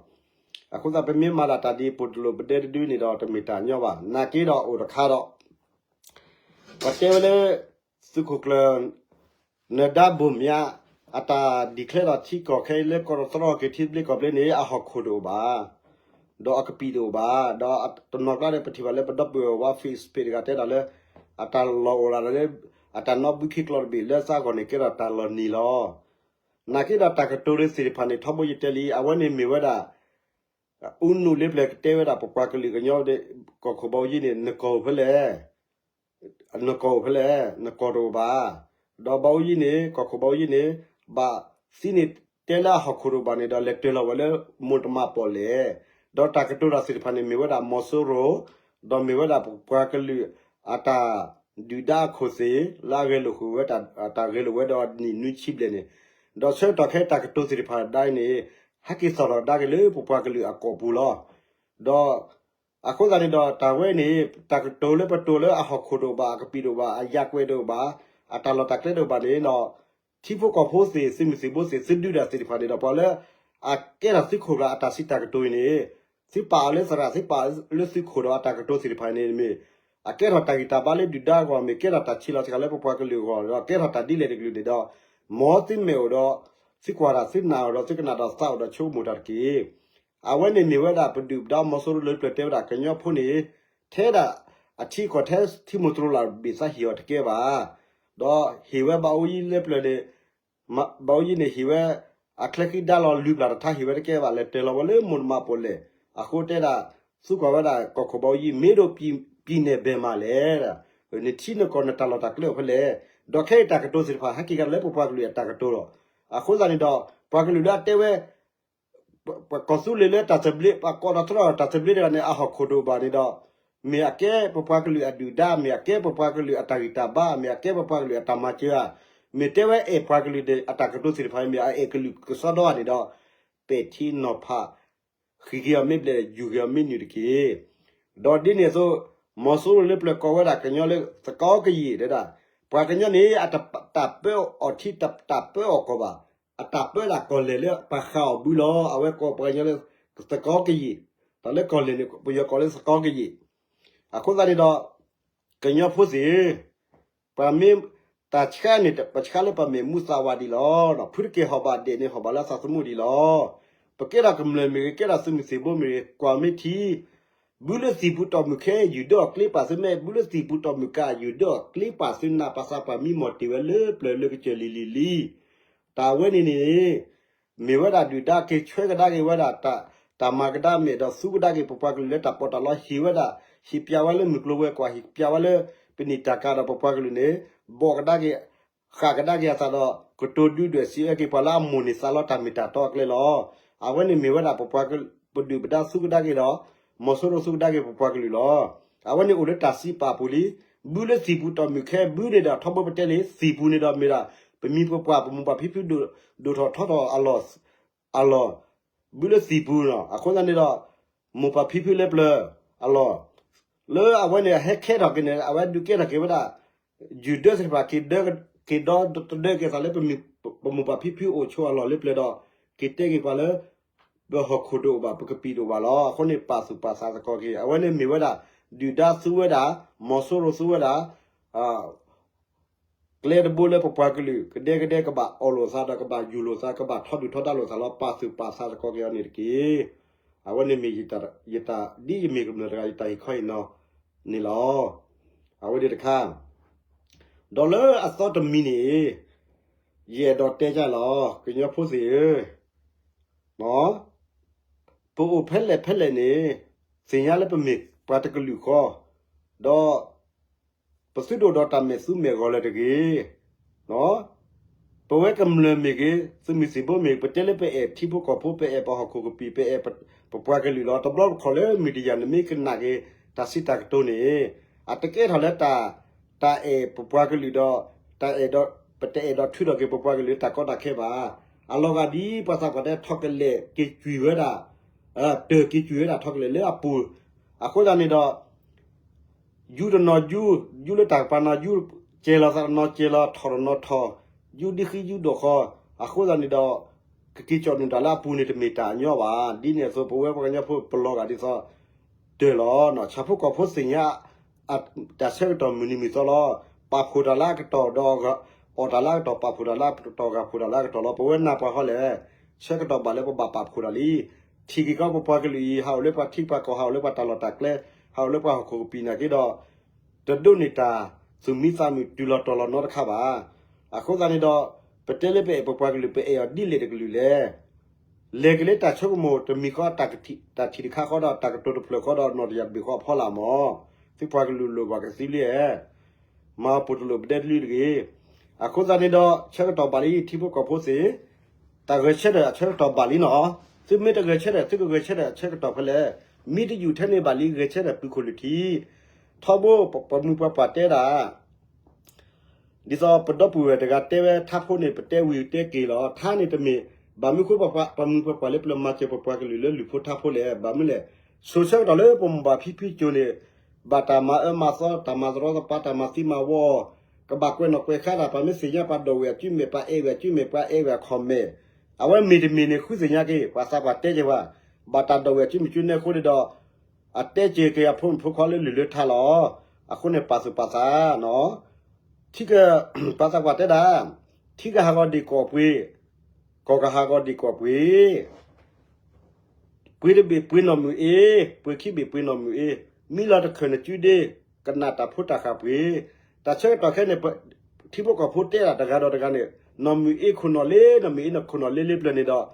အဃိသတး ပမ့ၢ်မၤဒၣ်တၢ်ဒ်အံၤ ပိာ်တလိာ်ပဒဲတဒုန့ၣ်ဒီး တမ့ၢ်တၢ်ညီဘၣ်. နာ်က့ဒီးအိၣ်တခါဒီး ပှၤတဲဝဲလၢ သုးခိၣ်ကျၢၢ် နဒါဘိၣ်မၠး အတၢ် declare ဒီးထံကီၢ်ခဲအံၤလၢကီၢ်တသရီက့ၤထံသဘျ့ကီၢ်ဘျ့န့ၣ် အဟီၣ်ခိၣ်တအိၣ်ဘၣ်, ဒီးအကပံာ်တအိၣ်ဘၣ်, ဒီးတနီၤကျါဒီးပထံၣ်ဘၣ်လၢပဒီပုၢ်ဝဲၢ် Facebook တဂၤတဲဒၣ်လၢ အတၢ်လီၢ်အိၣ်ဒၣ်လၢ အတၢ်နီၣ်ဘုခ့ကျီတဘ့ၣ်လၢစးဂီၢ်န့ၣ် ကဲထီၣ်တၢ်လီၢ်နံၤလီၤ. နာ်က့ဒီးတၢ်ကတိၤလၢသ့ၣ်တဖၣ်န့ၣ် ထီဘိယတဲလံ အဝဲန့ၣ်မ့ၢ်ဝဲဒၣ် အူနုၣ်လ့ပျၢၤကတဲဝဲဒၣ် ပပှၤကလုာ်ကညီ ကီၢ်ခိၣ်ဘၣ်အူယံၤန့ၣ် နကီၢ်အိၣ်ဖဲလဲၣ်, နကီၢ်အိၣ်ဖဲလဲၣ်, နကီၢ်တအိၣ်ဘၣ်, ဒီးဘၣ်အူယံၤန့ၣ် ကီၢ်ခိၣ်ဘၣ်အူယံၤန့ၣ် ဘၣ်သံန့ၣ် တဲလၢအဟီၣ်ခိၣ်တအိၣ်ဘၣ်န့ၣ်ဒီး လဲၤတၢၤလီၤဝဲလၢမိၢ်တမါပီၣ်လဲၣ်, ဒီးတၢ်ကတိၤတၢ်သ့ၣ်တဖၣ်န့ၣ် မ့ၢ်ဝဲဒၣ်မီၤစိရိၤ, ဒီးမ့ၢ်ဝဲဒၣ်ပပှၤကလုာ်အတၢ်ဒုၣ်ဒါအခိၣ်သ့ၣ် လၢအဂဲၤလိာ်ဃုာ်ဝဲ တၢ်ဂဲၤလိာ်ဝဲဒီးနံၣ်နွံဆံဘျဲၣ်န့ၣ်, ဒီးဆၢကတီၢ်ခဲအံၤတၢ်ကတိၤသ့ၣ်တဖၣ်ဒၣ်အံၤန့ၣ် ဟဲက့ၤသီၣ်ထီၣ်ကဒါက့ၤလၢပပှၤကလုာ်အကီၢ်ပူၤလီၤ. ဒီးအဃိသတးန့ၣ်ဒီး တၢ်ဝဲန့ၣ် တၢ်ကတိၤလၢပတိၤလၢအဟီၣ်ခိၣ်တအိၣ်ဘၣ် အကပံာ်တအိၣ်ဘၣ် အယၤကွဲးတအိၣ်ဘၣ် အတၢ်လီၢ်တၢ်ကျဲတအိၣ်ဘၣ်န့ၣ်ဒီး ထံဖိကီၢ်ဖိသ့ၣ် သုးမုၢ်သံၣ်ဘိသ့ၣ် သုဒုးတၢ်သ့ၣ်တဖၣ်န့ၣ်ဒီး ပှၤလၢအကဲထီၣ်သုးခိၣ်ကျၢၢ်အတၢ်စံးတၢ်ကတိၤအံၤန့ၣ် သုပာ်အီၤလၢသရၣ် သုပာ်လၢသုးခိၣ်ဒီးအတၢ်ကတိၤသ့ၣ်တဖၣ်န့ၣ်မ့ၢ် အကဲထီၣ်တၢ်ဂံၢ်တၢ်ဘါလၢဒုၣ်ဒါအဂီၢ် မ့ၢ်ကဲထီၣ်တၢ်ဆံးလီၤစှၤလၢပပှၤကလုာ်အဂီၢ် ဒီးကဲထီၣ်တၢ်ဒ်လဲၣ်တကလုာ်န့ၣ်ဒီး မ်သုမဲာ်အိၣ်ဒီး သုကွၢ်တၢ် သုနာ်အိၣ်ဒီး သုကနၣ်ဒီးသးအိၣ်ဒီးဆိကမိၣ်တၢ်တက့ၢ်. အဝဲန့ၣ်မ့ၢ်ဝဲဒၣ်ပဒုၣ်ပဒါမီၤစိရိၤလၢပျၢၤတဲဝဲဒၣ် ကညီဖိန့ၣ် ထဲဒၣ်အထံကီၢ် ထဲထံမိၢ်တရိၤလၢ်ဘ့ၣ်သးဟ့ၣ်အီၤတကဲဘၣ်. ဒီးဟ့ၣ်ဝဲဘၣ်အူယံၤလၢပျၢၤန့ၣ် ဘၣ်အူယံၤန့ၣ်ဟ့ၣ်ဝဲ အချဲဃံဒါလီၤ လုၢ်ပျၢ်တထါဟ့ၣ်ဝဲတကဲဘၣ် လဲၤတၢၤလီၤဝဲလၢမိၢ်တမါပီၣ်လဲၣ်. အဃိတဲဒၣ် သုကွၢ်ဝဲဒၣ်ကီၢ်ခိၣ်ဘၣ်အူယံၤ မ့ၢ်ဒိးပံာ်နဲၣ်ဘဲမးလဲၣ်, နထံနကီၢ်နတၢ်လီၢ်တၢ်ကျဲအိၣ်ဖဲလဲၣ်. ဒီးခဲအံၤတၢ်ကတိၤသ့ၣ်တဖၣ် ဟဲက့ၤကဒါလၢပပှၤကလုာ်အတၢ်ကတိၤလီၤ. အဃိသတးန့ၣ်ဒီး ပှၤကလုာ်လၢအတဲဝဲ ပကီၢ်သူလ့ၤလၢတၢ်သဘျ့ ပှၤကီၢ်ဒီးသရၣ်တၢ်သဘျ့တဂၤန့ၣ် အဟီၣ်ခိၣ်တအိၣ်ဘၣ်န့ၣ်ဒီး မ့ၢ်အကဲပပှၤကလုာ်အဒုၣ်ဒါ မ့ၢ်အကဲပပှၤကလုာ်အတၢ်ဂံၢ်တၢ်ဘါ မ့ၢ်အကဲပပှၤကလုာ်အတၢ်မၤစၢၤဧါ, မ့ၢ်တဲဝဲအဲၣ်ပှၤကလုာ်န့ၣ် အတၢ်ကတိၤသ့ၣ်တဖၣ်မ့ၢ် အအဲၣ်ကလုာ်ကစီဒီဧါန့ၣ်ဒီး ပဲာ်ထံနီၤဖး ဃံးက့ၤအီၤမ့ၢ်ဘျဲၣ် ယူၤက့ၤအီၤမ့ၢ်နုာ်တက့ၢ်. ဒီးဒ်န့ၣ်အသိး မီၤစိရိၤလၢပျၢၤကိးဝဲဒၣ်ကညီလၢသကီကယံာ်တဲဒၣ် ပှၤကညီန့ၣ် အတၢ်ပၢအီၤထံ တၢ်ပၢအီၤကီၢ်ဘၣ်, အတၢ်ပၢဒၣ်ကီၢ်လဲၢ်လၢပှၤဃၣ်အီၤဘုလီၤ. အဝဲကိးပှၤကညီလၢသကီကယံာ်, တၢ်လၢကီၢ်လဲၢ်န့ၣ် ပယီၤကိးလၢသကီကယံာ်. အဃိသတးန့ၣ်ဒီး ကညီဖိသ့ၣ် ပှၤမ့ၢ်တၢ်ဆှၢန့ၣ် ပဆှၢလၢပမ့ၢ်မူသးဝးဒံးလီၤ. ဖုတက့ၢ်ဟီၣ်ဘၣ်ဒဲးန့ၣ် ဟီၣ်ဘၣ်လၢသးသမူဒံးလီၤ. ပကဲထီၣ်ကမျၢၢ်မ့ၢ်ဂ့ၤ ကဲထီၣ်သုးမုၢ်သံၣ်ဘိမ့ၢ်ဂ့ၤ ကွၢ်မ့ၢ်ထံ ဘုလၢသံၣ်ပူၤတီၢ်မုၢ်ခဲ ယုၢ်ဒၢအီၤကျ့ပာ်သုမဲ ဘုလၢသံၣ်ပူၤတီၢ်မုၢ်ကၣ် ယုၢ်ဒၢအီၤကျ့ပာ်သုနၢ် ပှၤသးပှၢ်မံမီၢ်တ့ၢ်ဝဲလၢပျၢၤလၢကစၢၢ်လံၤလံၤလံၤ. တၢ်ဝဲန့ၣ်န့ၣ် မ့ၢ်ဝဲဒၣ်ဒုၣ်ဒါက့ၤဆှၢကဒါက့ၤဝဲဒၣ် တၢ်မၤကဒါမဲာ်ဒီးသူကဒါက့ၤပပှၤကလုာ်လၢတၢ်ပီးတၢ်လီ ဟ့ၣ်ဝဲဒၣ် ဟ့ၣ်ပၠးဝဲလၢမုၢ်ကျိၤဝဲၤကွာ် ဟ့ၣ်ပၠးဝဲလၢပနံၣ်တၢ်ကၤဒီးပပှၤကလုာ်န့ၣ် ဘီၣ်ကဒါက့ၤ ဃၣ်ကဒါက့ၤအသးဒီး ကတိၤဒုဒွဲၣ်စံးအၢက့ၤပှၤလၢအမိၢ်န့ၢ်သးလီတၢ်မ့ၢ်တၢ်တီအကျဲလီၤ. အဝဲန့ၣ်မ့ၢ်ဝဲဒၣ်ပပှၤ ပဒုၣ်ပဒါသူကဒါက့ၤဒီး မီၤစိရိၤသူကဒါက့ၤပပှၤကလုာ်လီၤ. အဝဲန့ၣ်အိၣ်လၢတၢ်စံးပာ်ပူၤလံ. ဘုလၢသံၣ်ပူၤတီၢ်မုၢ်ခဲ ဘုန့ၣ်ဒီးထီဘိပတဲလံ သံၣ်ပူၤန့ၣ်ဒီးမ့ၢ်ဒၣ် ပမိၢ်ပပၢ် ပမိၢ်ပၢ်ဖံဖု ဒိၣ်ထီၣ်ထီထီၣ်အလီၢ် အလီၢ် ဘုလၢသံၣ်ပူၤလီၤ. အဃိသတးန့ၣ်ဒီး မိၢ်ပၢ်ဖံဖုလၢပျၢၤအလီၢ် လၢအဝဲန့ၣ်အဟဲခဲထီၣ်က့ၤန့ၣ် အဝဲဒုးကဲထီၣ်က့ၤဝဲဒၣ် ယုၢ်ဒၢသ့ၣ်တဖၣ် က့ၤဒီတဒၢက့ၤသးလၢ ပမိၢ်ပၢ်ဖံဖုအိၣ်ဆိးအလီၢ်လၢပျၢၤဒီး က့ၤတဲက့ၤပှၤလၢ ပဟီၣ်ခိၣ်တအိၣ်ဘၣ် ပကပံာ်တအိၣ်ဘၣ်လီၤ. အဃိန့ၣ်ပာ်သူၣ်ပာ်သးသကိးက့ၤ အဝဲန့ၣ်မ့ၢ်ဝဲဒၣ် ဒုၣ်ဒါသူဝဲဒၣ် မီၤစိရိၤသူဝဲဒၣ် ကျဲတဘိလၢပပှၤကလုာ် ကဒဲကဒဲကဘၣ်အီၣ်လိာ်သးဒီး ကဘၣ်ယူၢ်လိာ်သး ကဘၣ်ထီဒုၣ်ထီဒါလိာ်သးလီၤ. ပာ်သူၣ်ပာ်သးသကိးက့ၤအီၤန့ၣ်တက့ၢ်. အဝဲန့ၣ်မ့ၢ်ယတၢ် ဒ်ယမ့ၢ်ကမျၢၢ်တဂၤ ယတၢ်ဟ့ၣ်ခီဟ့ၣ်နီၤန့ၣ်လီၤ. အဝဲဒၣ်တခါ ဒီးလၢအသီတမံၤန့ၣ် ယအဲၣ်ဒိးတဲကလီၤ ကညီဖိသ့ၣ်ဧၢ ပအိၣ်ဖဲလဲၣ်ဖဲလဲၣ်န့ၣ် သ့ၣ်ညါလၢပမ့ၢ်ပှၤတကလုာ်ဃီ ဒီး ပသုတအိၣ်ဒီးတၢ်မဲာ်သူမဲာ်ဂီၤလၢၤတဂ့ၤ. ပဝဲကမျၢၢ်မ့ၢ်ဂ့ၤ သုးမုၢ်သံၣ်ဘိမ့ၢ်ဂ့ၤ ပတဲလၢပအဲၣ်ထံဖိကီၢ်ဖိ ပအဲၣ်ပဟီၣ်ခိၣ်ကပံာ် ပအဲၣ်ပပှၤကလုာ်လီၤ. တဘျီတခီၣ်လၢမံၤတယာ် နမ့ၢ်ကနၣ်က့ၤ တၢ်စံးတၢ်ကတိၤန့ၣ် အတကဲထီၣ်လၢ တၢ်အဲၣ်ပပှၤကလုာ်ဒီး တၢ်အဲၣ်ဒိး ပတအဲၣ်ဒိးထုးထီၣ်က့ၤပပှၤကလုာ်လၢတၢ်ကီတၢ်ခဲဘၣ်. အလီၤဂာ်ဒ်ပှၤသးပှၢ်တဲ ထီၣ်ကလဲာ်က့ၤကွံာ်ဝဲဒၣ် တၢၢ်က့ၤကွံာ်ဝဲဒၣ်ထီၣ်ကလဲာ်လၢအပူၤ. အဃိသတးန့ၣ်ဒီး ယူတနီၤယူ ယူလၢတၢ်ကပၤနီၤယူ ကဲၤလီၤသးတနီၤကဲၤလီၤ ထီၣ်တနီၤထီၣ် ယူဒ်ဃံယူဒိၣ်ဃီ. အဃိသတးန့ၣ်ဒီး ကက့ၤကၠီၣ်နုာ်တၢ်လၢအပူၤန့ၣ် တမ့ၢ်တၢ်အညီဘၣ်. ဒ်န့ၣ်အသိး ပဝဲပှၤကညီဖိပလီၤဂာ်ဒ်သိး တၢၢ်လီၤ. ဆၣ်ဖိကီၢ်ဖိသ့ၣ်ညါ တၢ်ဆၢကတီၢ်မုၢ်နံၤမုၢ်သီလီၤ. ပာ်ဖှိၣ်တၢ်လၢအကတီၢ်ဒီး အီၣ်တၢ်လၢအကတီၢ် ပာ်ဖှိၣ်တၢ်လၢအကတီၢ် ဂၢ်ဖှိၣ်တၢ်လၢအကတီၢ်လီၤ. ပဝဲနၢ်ပှၤဟီလဲၣ်, ဆၢကတီၢ်ဘၣ်လၢပဘၣ်ပာ်ဖှိၣ်တၢ်လံ. ထံၣ်က့ၤကီးပပှၤကလုာ်အံၤ ဟးအိၣ်လၢပှၤထံပှၤကီၢ် ဟးအိၣ်လၢပှၤတၢ်လီၢ်တၢ်ကျဲ ဟးအိၣ်လၢပှၤဟီၣ်ခိၣ်ကပံာ်နာ်က့ဒီး တဒိးန့ၢ်တၢ်သူၣ်မံသးမုာ်တုၤလီၤတီၤလီၤနီတခါဘၣ်. အဃိသတးန့ၣ်ဒီး ပတဲလၢပအဲၣ်ပပှၤကလုာ် ပအဲၣ်အီၤဒ်လဲၣ်တကလုာ်လဲၣ်. လဲၤက့ၤလၢတၢ်ဆိကမိၣ်တမံၤဃီ တၢ်ထံၣ်တခါဃီဒီး တၢ်ကတိၤတဖျၢၣ်ဃီဒီး နီၢ်တယၢ်တဘ့ၣ်ဃီအဖီလာ်မၢ်. သုပှၤကလုာ်လိၣ်ဘၣ်ကသ့လံဧါ. မၤပိာ်တလိၣ်ပဒဲတလံတဂ့ၤ. အဃိသတးန့ၣ်ဒီး ဆၢကတီၢ်ဘၣ်လံ ထံဖိကီၢ်ဖိသ့ၣ်, တၢ်ဂဲၤဆၢထၢၣ်အဆၢကတီၢ်ဘၣ်လံနီၤ. သုမ့ၢ်တဂဲၤဆၢထၢၣ် သုကဂဲၤဆၢထၢၣ်အဆၢကတီၢ်ဖဲလဲၣ်. မ့ၢ်တယူၢ်ထဲန့ၣ်ဘၣ်လံ ဂဲၤဆၢထၢၣ်ပုၢ်ခိၣ်လုၢ်ထံ ထီဘိ ပမိၢ်ပှၤပှၢ်တဲဒၣ် ဒ်သိးပဒီပုၢ်ဝဲၢ်တဂၤတဲဝဲ ထါဖိန့ၣ် ပတဲဝံၤတဲက့ၤလီၤ. ထါန့ၣ်တမ့ၢ် ဘၣ်မနုၤဃိ ပမိၢ်ပှၤပှၢ်လၢပျၢၤမၤစၢၤပပှၤကလုာ်လၢလုၢ်ဖိထါဖိလဲၣ်. ဘၣ်မနုၤလဲၣ်. ဆိဆၢကတီၢ်လၢပမိၢ်ဘၣ်ဖံဖုကၠိန့ၣ် ဘၣ်တၢ်မၤအၢမၤသီ တၢ်မၤသရီသပါ တၢ်မၤသံမၤဝီ ကဘၣ်ကွဲးနီၣ်ကွဲးဃါတၢ် ပှၤမ့ၢ်သ့ၣ်ညါ ပှၤဒိးဝဲၢ်အစုမဲာ် ပှၤအဲၣ်ဝဲၢ်အစုမဲာ် ပှၤအဲၣ်ဝဲၢ်အခီၣ်မဲာ် အဝဲမ့ၢ်တမ့ၢ်န့ၣ် ဃုသ့ၣ်ညါက့ၤ ပှၤသးပှၢ်တဲက့ၤဝဲ ဘၣ်တၢ်ဒိးဝဲၢ်အစုမဲာ်စုနဲအဃိန့ၣ်ဒီး အတဲက့ၤက့ၤအဖိမုၣ်ဖိခွါလၢလုၢ်လၢထါလီၤ. အဃိန့ၣ် ပာ်သူၣ်ပာ်သးနီၤ. ထံက ပှၤသးပှၢ်တဲဒၣ် ထံကဟးဂီၤဒံၣ်ကီၢ်ပှ့ၤ, ကီၢ်ကဟးဂီၤဒံၣ်ကီၢ်ပှ့ၤ ပှ့ၤတဘ့ၣ်ပှ့ၤနီၢ်မုၢ်အ့, ပှ့ၤခံဘ့ၣ်ပှ့ၤနီၢ်မုၢ်အ့, မံလီၤတခၢၣ်နစုဒ့, ကနၣ်တၢ်ဖိတၢ်ဃၢ်ပှ့ၤ, တၢ်ဆၢကတီၢ်ခဲအံၤန့ၣ် ထံဖိကီၢ်ဖိတဲဒၣ်တဂၤဒီးတဂၤန့ၣ် နီၢ်မုၢ်အ့ခိၣ်နီၣ်လ့, နီၢ်မုၢ်အ့န့ၣ်ခိၣ်နီၣ်လ့လၢပျၢၤန့ၣ်ဒီး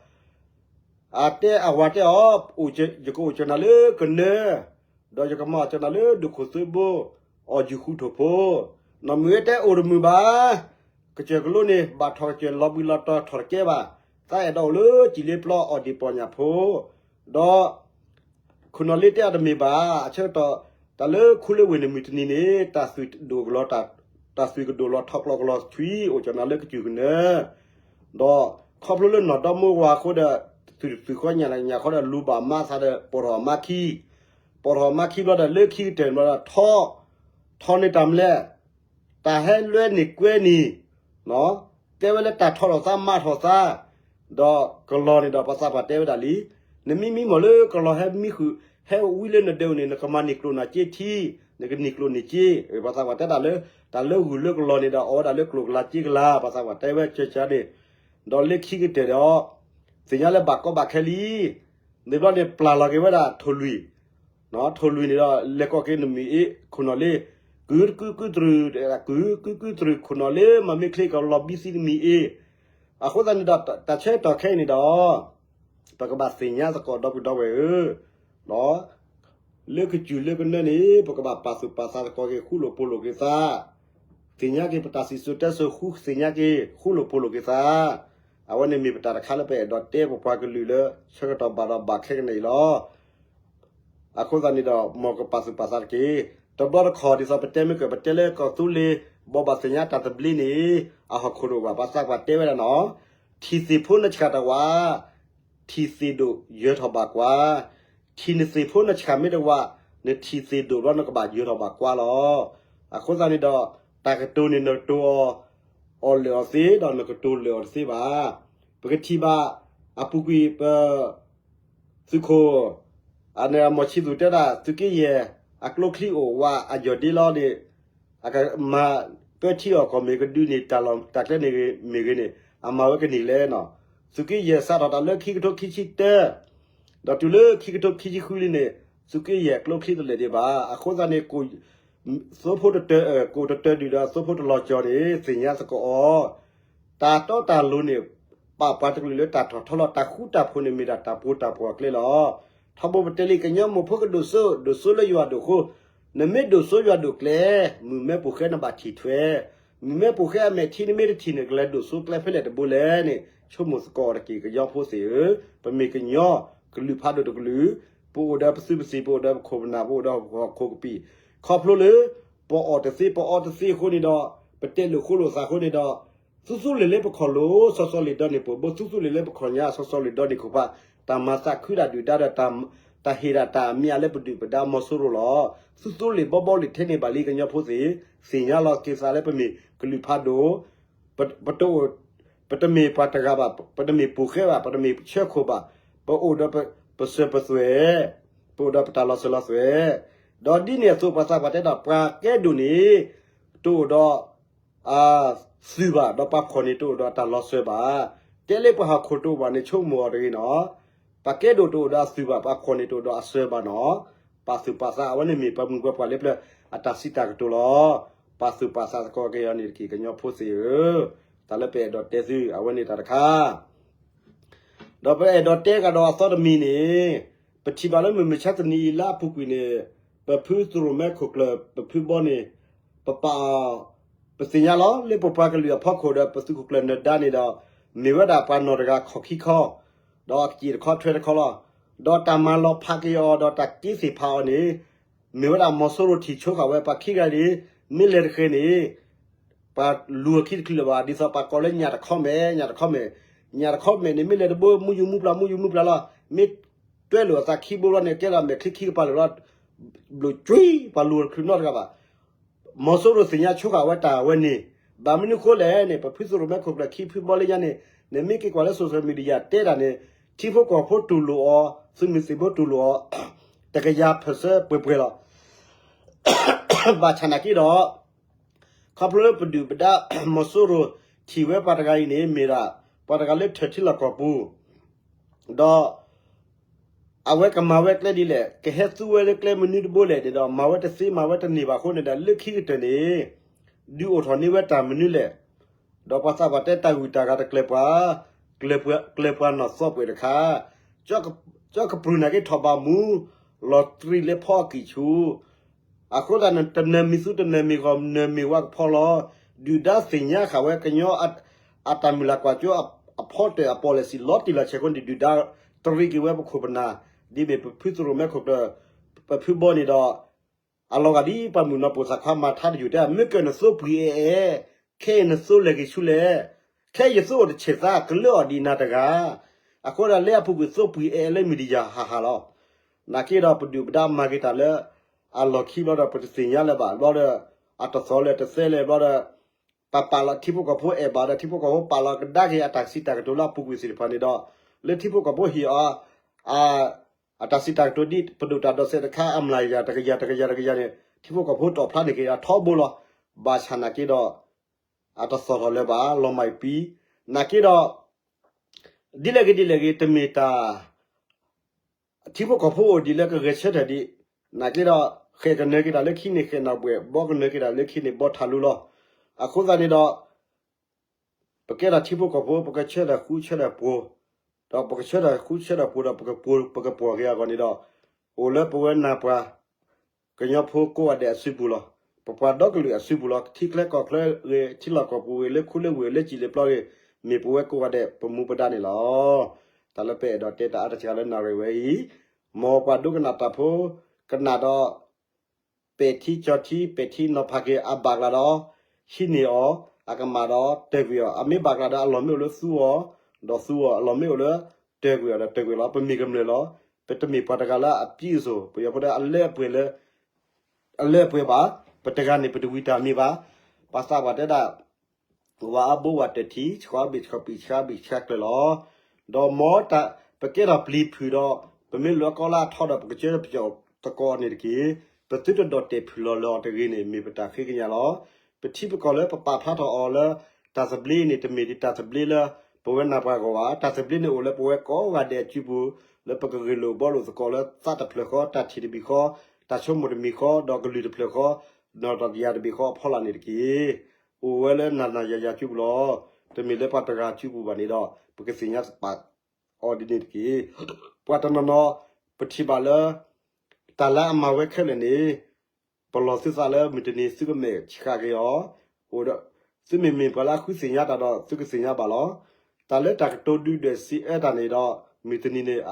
အတဲအဝၤတဲအီၤ, ယကအိၣ်ကၢနၤလၢကနၢ, ဒီးယကမၤအီၣ်ကၢနၤလၢဒိၣ်ခိၣ်သၢဘိ, အီၣ်ယူၢ်ဃူထိၣ်ဖိ, နီၢ်မုၢ်အ့တဲအိၣ်တမုာ်ဘၣ် ကစၢၢ်ကလိန့ၣ် ဘၣ်ထီၣ်ကစၢၢ်လီၤဘှံးလီၤတီၤထီၣ်တကဲဘၣ်, သးအဲၣ်ဒိးအိၣ်လၢစံၣ်လ့ပျီအီၣ်ဒံးပီၢ်ညၣ်ဖိ, ဒီး ခိၣ်နီၣ်လ့တဲအီၤတမ့ၢ်ဘၣ်, အဆၢကတီၢ် တၢ်လၢခူလၢဝ့ၢ်န့ၣ်မုၢ်တနံၤန့ၣ် တၢ်သွံၣ်ဒိၣ်ကလီၤ, တၢ်သွံၣ်ကဒိၣ်လီၤထီၣ်ကျီၢ်ကလီၤသွံၣ် အိၣ်ကၢနၤလၢကစၢၢ်ကနၢ, ဒီးခီဖျိလၢနီၢ်ဒီမါဝၤအဃိဒီး သွံၣ်ဃီညၣ်ညၣ်ဃီဒီး လူၤဘၣ်မါသးဒီး ပိာ်ထီၣ်အမါခံ, ပိာ်ထီၣ်အမါခံဘျီဒီး လၢခံကတၢၢ်ဘျီဒီး ထီ, ထီန့ၢ်တၢ်မနုၤလဲၣ်, တၢ်ဟဲလွဲန့ၢ်ကွဲန့ၢ် တဲဝဲလၢတၢ်ထီၣ်ထီၣ်သးမၤထီၣ်သး, ဒီးကလီၤန့ၣ်ဒီးပှၤသးပှၢ်တဲဝဲဒၣ်လံ, နမ့ၢ်မံမီၢ်လၢကလီၤဟဲမံဃုာ် ဟဲဝံလၢနဒဲဧိၤန့ၣ် နကမၤန့ၢ်ကျိၣ်နၤစ့ထံ, နကန့ၢ်ကျိၣ်န့ၢ်စ့, ပှၤသးပှၢ်တဲတၢ်လၢ တၢ်လၢဂုၢ်လၢကလီၤန့ၣ်ဒီး အီၣ်ဝဲဒၣ်လၢကျိၣ်ကလါစ့ကလါ, ပှၤသးပှၢ်တဲဝဲကၢကၢန့ၣ်, ဒီးလၢခံကတၢၢ်ဒီး သ့ၣ်ညါလၢဘၣ်ကီဘၣ်ခဲလံ, န့ၣ်ဘျီန့ၣ် ပျၢ်လီၤက့ၤဝဲဒၣ်ထိၣ်လွံၢ် ထိၣ်လွံၢ်န့ၣ်ဒီး လဲၤကိးက့ၤနမုၢ်အ့ ခိၣ်နီၣ်လ့, ကုကုကုတြူၢ်, ကုကုကုတြူၢ် ခိၣ်နီၣ်လ့ မၤမ့ၢ်ချ့ကလီၤဘံသံနမံၤအ့, အဃိသတးန့ၣ်ဒီး တၢ်ဆၢကတီၢ်ခဲအံၤန့ၣ်ဒီး ပကဘၣ်သ့ၣ်ညါသကိးဒီပုၢ်ဒီဝဲၢ်ဧၢ, လၢကစၢၢ်လၢကနၢန့ၣ် ပကဘၣ်ပာ်သူၣ်ပာ်သးသကိးက့ၤ ဃူလိာ်ဖိးလိာ်က့ၤသး, သ့ၣ်ညါက့ၤပတၢ်စံၣ်စိၤတဲစိၤ ဃူသ့ၣ်ညါက့ၤ ဃူလိာ်ဖိးလိာ်က့ၤသး, အဝဲန့ၣ်မ့ၢ်ပတၢ်တခါလၢပအဲၣ်ဒိးတဲပပှၤကလုာ်လၢ ဆၢကတီၢ်ဘၣ်ဒီးဘၣ်ခဲကနံၣ်အံၤလီၤ. အဃိသတးန့ၣ်ဒီး မ်ကပာ်သူၣ်ပာ်သးတက့ၢ်. တဘျီတခီၣ်ဒ်သိးပတဲမ့ၢ်ကၢၢ် ပတဲလၢကီၢ်သူလ့ၤ ဘိးဘၣ်သ့ၣ်ညါတၢ်သဘျ့န့ၣ် အဟီၣ်ခိၣ်တအိၣ်ဘၣ် ပှၤသးပှၢ်တဲဝဲဒၣ်နီၤ, ထံၣ်သ့ၣ်ဖိနဆှၣ်တဝး ထံၣ်သ့ၣ်ဒိၣ်ယၢၤထီၣ်ဘၣ်ကွၢ်, ထံၣ်နသ့ၣ်ဖိနဆှၣ်မ့ၢ်တဝး နထံၣ်သ့ၣ်ဒိၣ်ဘျီနကဘၣ်ယၢၤထီၣ်ဘၣ်ကွၢ်လီၤ. အဃိသတးန့ၣ်ဒီး တၢ်ကတိၤန့ၣ် နကတိၤအီၤ အီၣ်လၢာ်အီၤသ့ ဒီးနကတိၤလၢာ်အီၤတသ့ဘၣ်. ပကထံၣ်ဘၣ် အပူၤကွံာ်ပ သုးခိၣ် အမီၢ်ဆံသူၣ်တဲဒၣ် သုးက့ယဲၢ် အကျိချံအိၣ်ဝးအယီၢ်ဒ့လီၤန့ၣ် အကမၤပၢထံအီၣ်ကီၢ်မ့ၢ်ဂ့ၤ ကဒုးန့ၢ်တၢ်လီၢ်တၢ်ကျဲန့ၣ်မ့ၢ်ဂ့ၤန့ၣ် အမၤဝဲကန့ၢ်လဲၣ်နီၤ. သုးက့ယဲၢ်စးထီၣ်တၢ်လၢခံကထိခံဆံတၢ ဒီးတုၤလၢခံကထိခံဆံဃုလံန့ၣ် သုးက့ယဲၢ်ကျိချံတလဲၣ်ဒံးဘၣ်. အဃိသတးန့ၣ် သိဖိတတၢ, ကိၣ်တတၢဒုၣ်ဒီးသိဖိတလီၤကၠီၤန့ၣ် သ့ၣ်ညါသကိးအီၤ, တၢ်တီတၢ်လိၤန့ၣ် ပာ်ပှၤတကလုာ်လၢတၢ်ထီၣ်ထီလီၤ တၢ်ဃူတၢ်ဖိးန့ၣ်မ့ၢ်ဒၣ်တၢ်ပှိၤတၢ်ပှီၤအကျဲလီၤ. ထီဘိပတဲလံ ကညီမိၢ်ဖိကဒိၣ်စိ ဒိၣ်စိလၢယွၤဒိၣ်ဃိ, နမ့ၢ်ဒိၣ်စိယွၤဒိၣ်ကျဲ, မုၢ်မဲပိာ်ဃဲနဘၣ်ထံၣ်ထွဲ, မုၢ်မဲပိာ်ဃဲအမဲာ်ထံနမ့ၢ်တထံၣ်န့ၣ် ကလဲၤဒိၣ်စိကျဲဖဲလဲၣ်တဘိလဲၣ်န့ၣ် ဆိကမိၣ်သကိးတက့ၢ် ကညီဖိသ့ၣ်ဧၢ, ပမ့ၢ်ကညီကလုာ်ဖးဒိၣ်တကလုာ်, ပအိၣ်ဒီးပသုးပသံၣ် ပအိၣ်ဒီးပခိၣ်ပနၢ် ပအိၣ်ဒီးပခိၣ်ကပံာ်, ခီဖျိလၢ ပအီၣ်တသ့ပအီတသ့အဃိန့ၣ်ဒီး ပတဲလိာ်ဃိလိာ်သးအဃိန့ၣ်ဒီး သူသူလ့ၤလၢပခီၣ်လိၤ စီစီလ့ၤဒီးန့ၢ်ပှၤဘိ သူသူလ့ၤလၢပခီၣ်ညါ စီစီလ့ၤဒီးန့ၢ်ခိၣ်ဖး, တၢ်မၤသးခုဒၣ်ဒုၣ်ဒါဒီး တၢ်ဟ့ၣ်ဒၣ်တၢ်အမံၤအလၢပဒုၣ်ပဒါမီၤစိရိၤလီၤ. သူသူလ့ၤဘီဘီလ့ၤထဲန့ၣ်ဘၣ်လံ ကညီဖိသ့ၣ်, သ့ၣ်ညါလီၤက့ၤသးလၢပမ့ၢ်ကလုာ်ဖးဒိၣ်, ပတအိၣ်, ပတမ့ၢ်ပှၤတဂၤဘၣ်, ပတမ့ၢ်ပိာ်ဃဲဘၣ်, ပတမ့ၢ်ဆၢခိၣ်ဘၣ်, ပအိၣ်ဒီးပစၢၤပသွဲၣ်, ပအိၣ်ဒီးပတၢ်လီၤစၢၤလီၤသွဲၣ်, ဒီးဒ်န့ၣ်အသိးပှၤသးပှၢ်တဲဒီး ပှၤကဲဒိၣ်န့ၣ် တအိၣ်ဒီး အသုးဘၣ်, ဒီးပှၤဖှီၣ်န့ၣ်တအိၣ်ဒီးအတၢ်လီၤစၢၤဘၣ်. တဲလၢပှၤဟီၣ်ခိၣ်တအိၣ်ဘၣ်န့ၣ် ဆိကမိၣ်အီၤတဂ့ၤနီၤ. ပှၤကဲဒိၣ်တအိၣ်ဒီးအသုးဘၣ်, ပှၤဖှီၣ်န့ၣ်တအိၣ်ဒီးအစၢၤဘၣ်နီၤ. ပာ်သူၣ်ပာ်သး အဝဲန့ၣ်မ့ၢ်ပှၤမုၢ်ပှၤပှၢ်လၢပျၢၤအတၢ်စံးတၢ်ကတိၤလီၤ. ပာ်သူၣ်ပာ်သးသကိးက့ၤအီၤန့ၣ်တက့ၢ် ကညီဖိသ့ၣ်ဧၢ, တၢ်လၢပအဲၣ်ဒိးတဲသု အဝဲန့ၣ်တၢ်တခါ ဒီးပအဲၣ်ဒိးတဲကဒီးအသီတမံၤန့ၣ်, ပထံၣ်ဘၣ်လၢမုၢ်မဆါတနံၤအံၤလၢအပူၤကွံာ်န့ၣ်, ပဖုသရိၣ်မဲခိၣ်ကျၢၢ် ပဖုဘီန့ၣ်, ပပာ်အီၤ, ပသ့ၣ်ညါလီၤ လၢပပှၤကလုာ်အဖီခိၣ်ဒီး ပသုးခိၣ်ကျၢၢ်နၢၤဒါန့ၣ်ဒီး, မ့ၢ်ဝဲဒၣ်ပှၤနီၢ်တဂၤခီၣ်ခံခီ, ဒီးအစ့ၣ်တခီထွဲတခီလီၤ. ဒီးတၢ်မၤလီၤဖးက့ၤအီၤ ဒီးတၢ်က့ၤသ့ၣ်ဖးအီၤန့ၣ်, မ့ၢ်ဝဲဒၣ်မီၤစိရိၤထံၣ်ဆိဃာ်ဝဲ ပှၤခံဂၤန့ၣ်, မ့ၢ်လဲၤတဃဲၤန့ၣ် ပှၤလူၤအခံတချုးလၢၤဘၣ်, ဒ်သိးပှၤကိးလၢညၣ်တခီမဲာ်, ညၣ်တခီမဲာ်, ညၣ်တခီမဲာ်န့ၣ် မ့ၢ်လဲၤတဘိ မူယူၤမူပျၢ် မူယူၤမူပျၢ်လီၤ. မ့ၢ်တွဲလိာ်အသးခံဘိလီၤန့ၣ် ကဲဒီးမဲာ်ချံခံကပၤလၢာ်လီၤ. ဘျုးကွံာ် ပှၤလူၤတချုးနီတဂၤဘၣ်. မီၤစိရိၤသ့ၣ်ညါဆိဃာ်ဝဲတၢ်ဝဲန့ၣ်, ဘၣ်မနုၤဃိလဲၣ်န့ၣ် ပဖုသရိၣ်မဲခိၣ်ကျၢၢ်ခံဖုဘီလၢညါန့ၣ်, နမ့ၢ်က့ၤကွၢ်လၢ social media တဲတၢ်န့ၣ်, ထံဖိကီၢ်ဖိတူၢ်လိာ်အီၤ, သုးမုၢ်သံၣ်ဘိတူၢ်လိာ်အီၤ, တကယၤ percent ပှဲၤပှဲၤလီၤ. ဘၣ်ဆၣ်နာ်က့ဒီး ခီဖျိလၢပဒုၣ်ပဒါ မီၤစိရိၤထံၣ်ဝဲပှၤတဂၤအံၤန့ၣ် မ့ၢ်ဒၣ် ပှၤတဂၤလၢထၢၣ်ထံလီၢ်ကီၢ်ပူၤ, ဒီး အဝဲကမၤဝဲကျဲဒ်လဲၣ်, ကဟဲသူဝဲလၢကျဲမနုၤတဘိလဲၣ်န့ၣ်ဒီး မၤဝဲတသ့မၤဝဲတန့ၢ်ဘၣ်အဃိန့ၣ်ဒီး လၢခံကတၢၢ်န့ၣ် ဒုးအိၣ်ထီၣ်န့ၢ်ဝဲတၢ်မနုၤလဲၣ်. ဒီးပှၤသးပှၢ်တဲတၢ်ဂုၤတၢ်ဂၤတကျၢၤပှၤ, ကျၢၤပှၤနီၢ်သီပှဲၤတခါ, ကၠီကပြုၢ်နာ်က့ထီၣ်ဘၣ်မူ, လီၤတြံၤလၢဖီအကံၢ်ဆူ အဃိသတးန့ၣ် တနၢၤမံၤသူတနၢၤမံၤဂီၤ နၢၤမံၤဝါကဖီလီၤ. ဒုၣ်ဒါသ့ၣ်ညါဃာ်ဝဲကညီ အတၢ်မုၢ်လၢ်ကွၢ်စိအဖီတၢၣ်အ policy လီၤတံၢ်လီၤဆဲးအဃိန့ၣ် ဒုၣ်ဒါတြံၤက့ၤဝဲပခိၣ်ပနၢ်, ဒ်မ့ၢ်ပဖုသရိၣ်မဲခိၣ်ကျၢၢ် ပဖုဘီန့ၣ်ဒီး အလီၤဂာ်ဒ်ပှၤမုၣ်ကနီၤပိာ်သးခွါမၤထါတယုၢ်တဲ မ့ၢ်ကၢၢ်နသိပှံၤအဲၣ်အဲၣ်, ခဲအံၤနသိလဲၤက့ၤဆူလဲၣ်, ခဲအံၤယသိအိၣ်တဆဲးသး ကလၢအီၤဒံးနၤတဂၤ, အဃိဒၣ်လၢအပူၤကွံာ်သိပှံၤအဲၣ်အဲၣ်လၢ media ဟးဟးလီၤ. နာ်က့ဒီးပဒုၣ်ပဒါမၤက့ၤတၢ်လၢ အလီၢ်ခံဘျီဒီး ပတသ့ၣ်ညါလၢၤဘၣ်ဘျီဒီး အတသီလၢၤတသဲလၢၤဘျီဒီး ပပာ်လီၤထံဖိကီၢ်ဖိအဲၣ်ဘၣ်ဒီး ထံဖိကီၢ်ဖိပာ်လီၤကဒါက့ၤအတၢ်စံးတၢ်ကတိၤလၢအပူၤကွံာ်သ့ၣ်တဖၣ်န့ၣ်ဒီး လၢထံဖိကီၢ်ဖိဟ့ၣ်အီၤ အတၢ်စံးတၢ်ကတိၤဒ်ပဒိၣ်တၢ်ဒိးစဲးတခါ အမျးကယၤ တကယၤ တကယၤ တကယၤန့ၣ် ထံဖိကီၢ်ဖိတီၣ်ဖျါန့ၢ်က့ၤအထီဘိလီၤ. ဘၣ်ဆၣ်နာ်က့ဒီး အတသီၣ်ထီၣ်လၢၤဘၣ် လီၤမၢ်အံၤပံ, နာ်က့ဒီး ဒ်လဲၣ်ဂ့ၤဒ်လဲၣ်ဂ့ၤ တမ့ၢ်တၢ် ထံဖိကီၢ်ဖိအိၣ်ဒံးလၢကဂဲၤဆၢထၢၣ်ဒံး, နာ်က့ဒီး ဃဲၣ်ကနၢၤက့ၤတၢ်လၢခံန့ၣ် ဃဲၣ်နီၣ်ဘှဲၣ်, ဘီကနၢၤက့ၤတၢ်လၢခံန့ၣ် ဘီထးလူလီၤ. အဃိသတးန့ၣ်ဒီး ပကဲထီၣ်ထံဖိကီၢ်ဖိ ပကဆၢထၢၣ်ဃူဆၢထၢၣ်ဖိး, ဒီးပကဆၢထၢၣ်ဃူဆၢထၢၣ်ဖိးဒီး ပကပှီၤက့ၤအဂီၢ်န့ၣ်ဒီး အိၣ်လၢပဝဲနၤပှၤ ကညီဖိကိးဂၤဒဲးအစုပူၤလီၤ. ပပှၤဒီကလုာ်အစုပူၤလီၤ. ထံချၢကီၢ်ချၢဂ့ၤ, ထံလီၢ်ကီၢ်ပူၤဂ့ၤ, လၢခူလၢဝ့ၢ် လၢစံာ်လၢပျီဂ့ၤ, မ့ၢ်ပဝဲကိးဂၤဒဲး ပမူပဒါန့ၣ်လီၤ. တၢ်လၢပအဲၣ်ဒိးတဲတၢ်အါတက့ၢ်လၢနၣ်ရံၣ်ဝဲအံၤ, မ်ပှၤဒိကနၣ်တၢ်ဖိ ကနၣ်ဒီး ပဲာ်ထံကၠီထံ ပဲာ်ထံနီၤဖးက့ၤ အဘၣ်ကျါဒီး ဟံးန့ၢ်အီၤ, အကမၣ်ဒီးတၢၢ်ကွံာ်အီၤ, အမ့ၢ်ဘၣ်ကျါဒီးအလီၢ်မ့ၢ်အိၣ်လၢသူအီၤ, ဒီးသူအီၤ, အလီၢ်မ့ၢ်အိၣ်လၢတၢၢ်ကွံာ်အီၤဒီးတၢၢ်ကွံာ်လီၤ. ပမ့ၢ်ကမျၢၢ်လီၤ. ပတမ့ၢ်ပှၤတဂၤလၢအပျံၤအစိၤ, ပယီၤဖိတဲအလၢအပှဲၤလၢ အလၢအပှဲၤဘၣ်, ပတဂၤန့ၣ် ပတဝံၤတၢ်မ့ၢ်ဘၣ်. ပှၤသးပှၢ်တဲဒၣ် ဝၤအါဘိဝၤတၢၢ်ထံ, ဆှီဘ့ၣ်ဆှီပံာ် ဆှါဘ့ၣ်ဆှါကျၢၤလီၤ. ဒီးမ်တၢ် ပကဲထီၣ်ပျံၤဖုၣ်ဒီး ပမ့ၢ်လိၣ်အကီလၢအထီဒီး ပကစၢပယီၤသကိးန့ၣ်တက့ၢ်. ပသုတဒီၣ်တဲာ်ဖုၣ်လီၤလၢအီၤတဂ့ၤန့ၣ် မ့ၢ်ပတၢ်ဃ့ကညးလီၤ. ပထံပကီၢ်လၢပပာ်ဖျါထီၣ်အီၤလၢ တၢ်သဘျ့န့ၣ် တမ့ၢ်ဒ်တၢ်သဘျ့လၢ ပဝဲနၤပှၤအဂီၢ်ဘၣ်. တၢ်သဘျ့န့ၣ်အိၣ်လၢပဝဲကိးဂၤဒဲးအစုပူၤ လၢပကဂ့ၢ်လိာ်ဘှီလိာ်သကိးလၢသးတဖျၢၣ်ဃီ, တၢ်ထံၣ်တမံၤဃီ, တၢ်ဆိကမိၣ်တမံၤဃီ, ဒီးကလုၢ်တဖျၢၣ်ဃီ, နီၢ်တယၤတဘ့ၣ်ဃီအဖီလာ်န့ၣ်တက့ၢ်. အိၣ်ဝဲလၢနၤနၤယၤယၤစုပူၤလီၤ. တမ့ၢ်လၢပှၤတဂၤစုပူၤဘၣ်န့ၣ်ဒီး ပကသ့ၣ်ညါပာ်အီၤဒ်န့ၣ်တက့ၢ်. ပှၤတနီၤနီၤ ပထံၣ်ဘၣ်လၢ တၢ်လၢအမၤဝဲခဲလၢာ်န့ၣ် ပလီၢ်သုသးလၢမုၢ်တနံၤသုကမဲာ်ဆှးက့ၤအီၤ, အိၣ်ဒီး သုမ့မ့ၢ်ပှၤလၢအဃုသ့ၣ်ညါတၢ်ဒီး သုကသ့ၣ်ညါဘၣ်လီၤ. တၢ်လၢတၢ်ကတိၤဒုၣ်ဒွဲၣ်စံးအၢတၢ်န့ၣ်ဒီး မုၢ်တနံၤန့ၣ်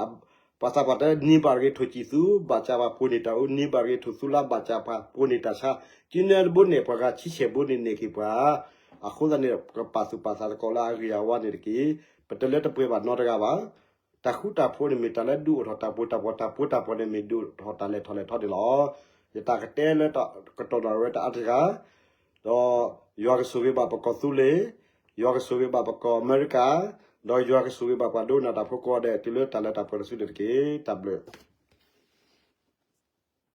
ပှၤသးပှၢ်တဲ နံၤဘၣ်တဂ့ၤထိၣ်စံၣ်သူ, ဘၣ်စၢ်ပှၤပိာ်န့ၢ်တၢ်အူ, နံၤဘၣ်တဂ့ၤထိၣ်သူလါ, ဘၣ်စၢ်ပှၤပိာ်န့ၢ်တၢ်ဆါ, ကၠံနၢဘိနဲၣ်ပှၤဂၤ ဆံဆဲၣ်ဘိန့ၣ်နဲၣ်က့ၤပှၤ. အဃိသတးန့ၣ် ပကပာ်သူၣ်ပာ်သးသကိးလၢအဂ့ၤအဝါန့ၣ်တက့ၢ်. ပတလၢတပှဲၤဘၣ်နီတဂၤဘၣ်. တၢ်ဃူတၢ်ဖိးန့ၣ်မ့ၢ်တၢ်လၢဒုးအိၣ်ထီၣ်တၢ်ပှိၤတၢ်ပှီၤ, တၢ်ပှိၤတၢ်ပှီၤန့ၣ်မ့ၢ်ဒုးအိၣ်ထီၣ်တၢ်လဲၤထီၣ်လဲၤထီန့ၣ်လီၤ. ယတၢ်ကတဲလၢကတီၢ်ဒီးဝဲတအါတဂၤ, ဒီးယွၤကဆိၣ်ဂ့ၤဘၣ်ပကီၢ်သူလ့ၤ, ယွၤကဆိၣ်ဂ့ၤဘၣ်ပကီၢ်အမဲရကၤ, ဒီးယွၤကဆိၣ်ဂ့ၤဘၣ်ပှၤဒိကနၣ်တၢ်ဖိကိးဂၤဒဲး တုၤလၢတၢ်လၢတၢ်ပှဲၤတစုန့ၣ်တက့ၢ်. တၢ်ဘျုး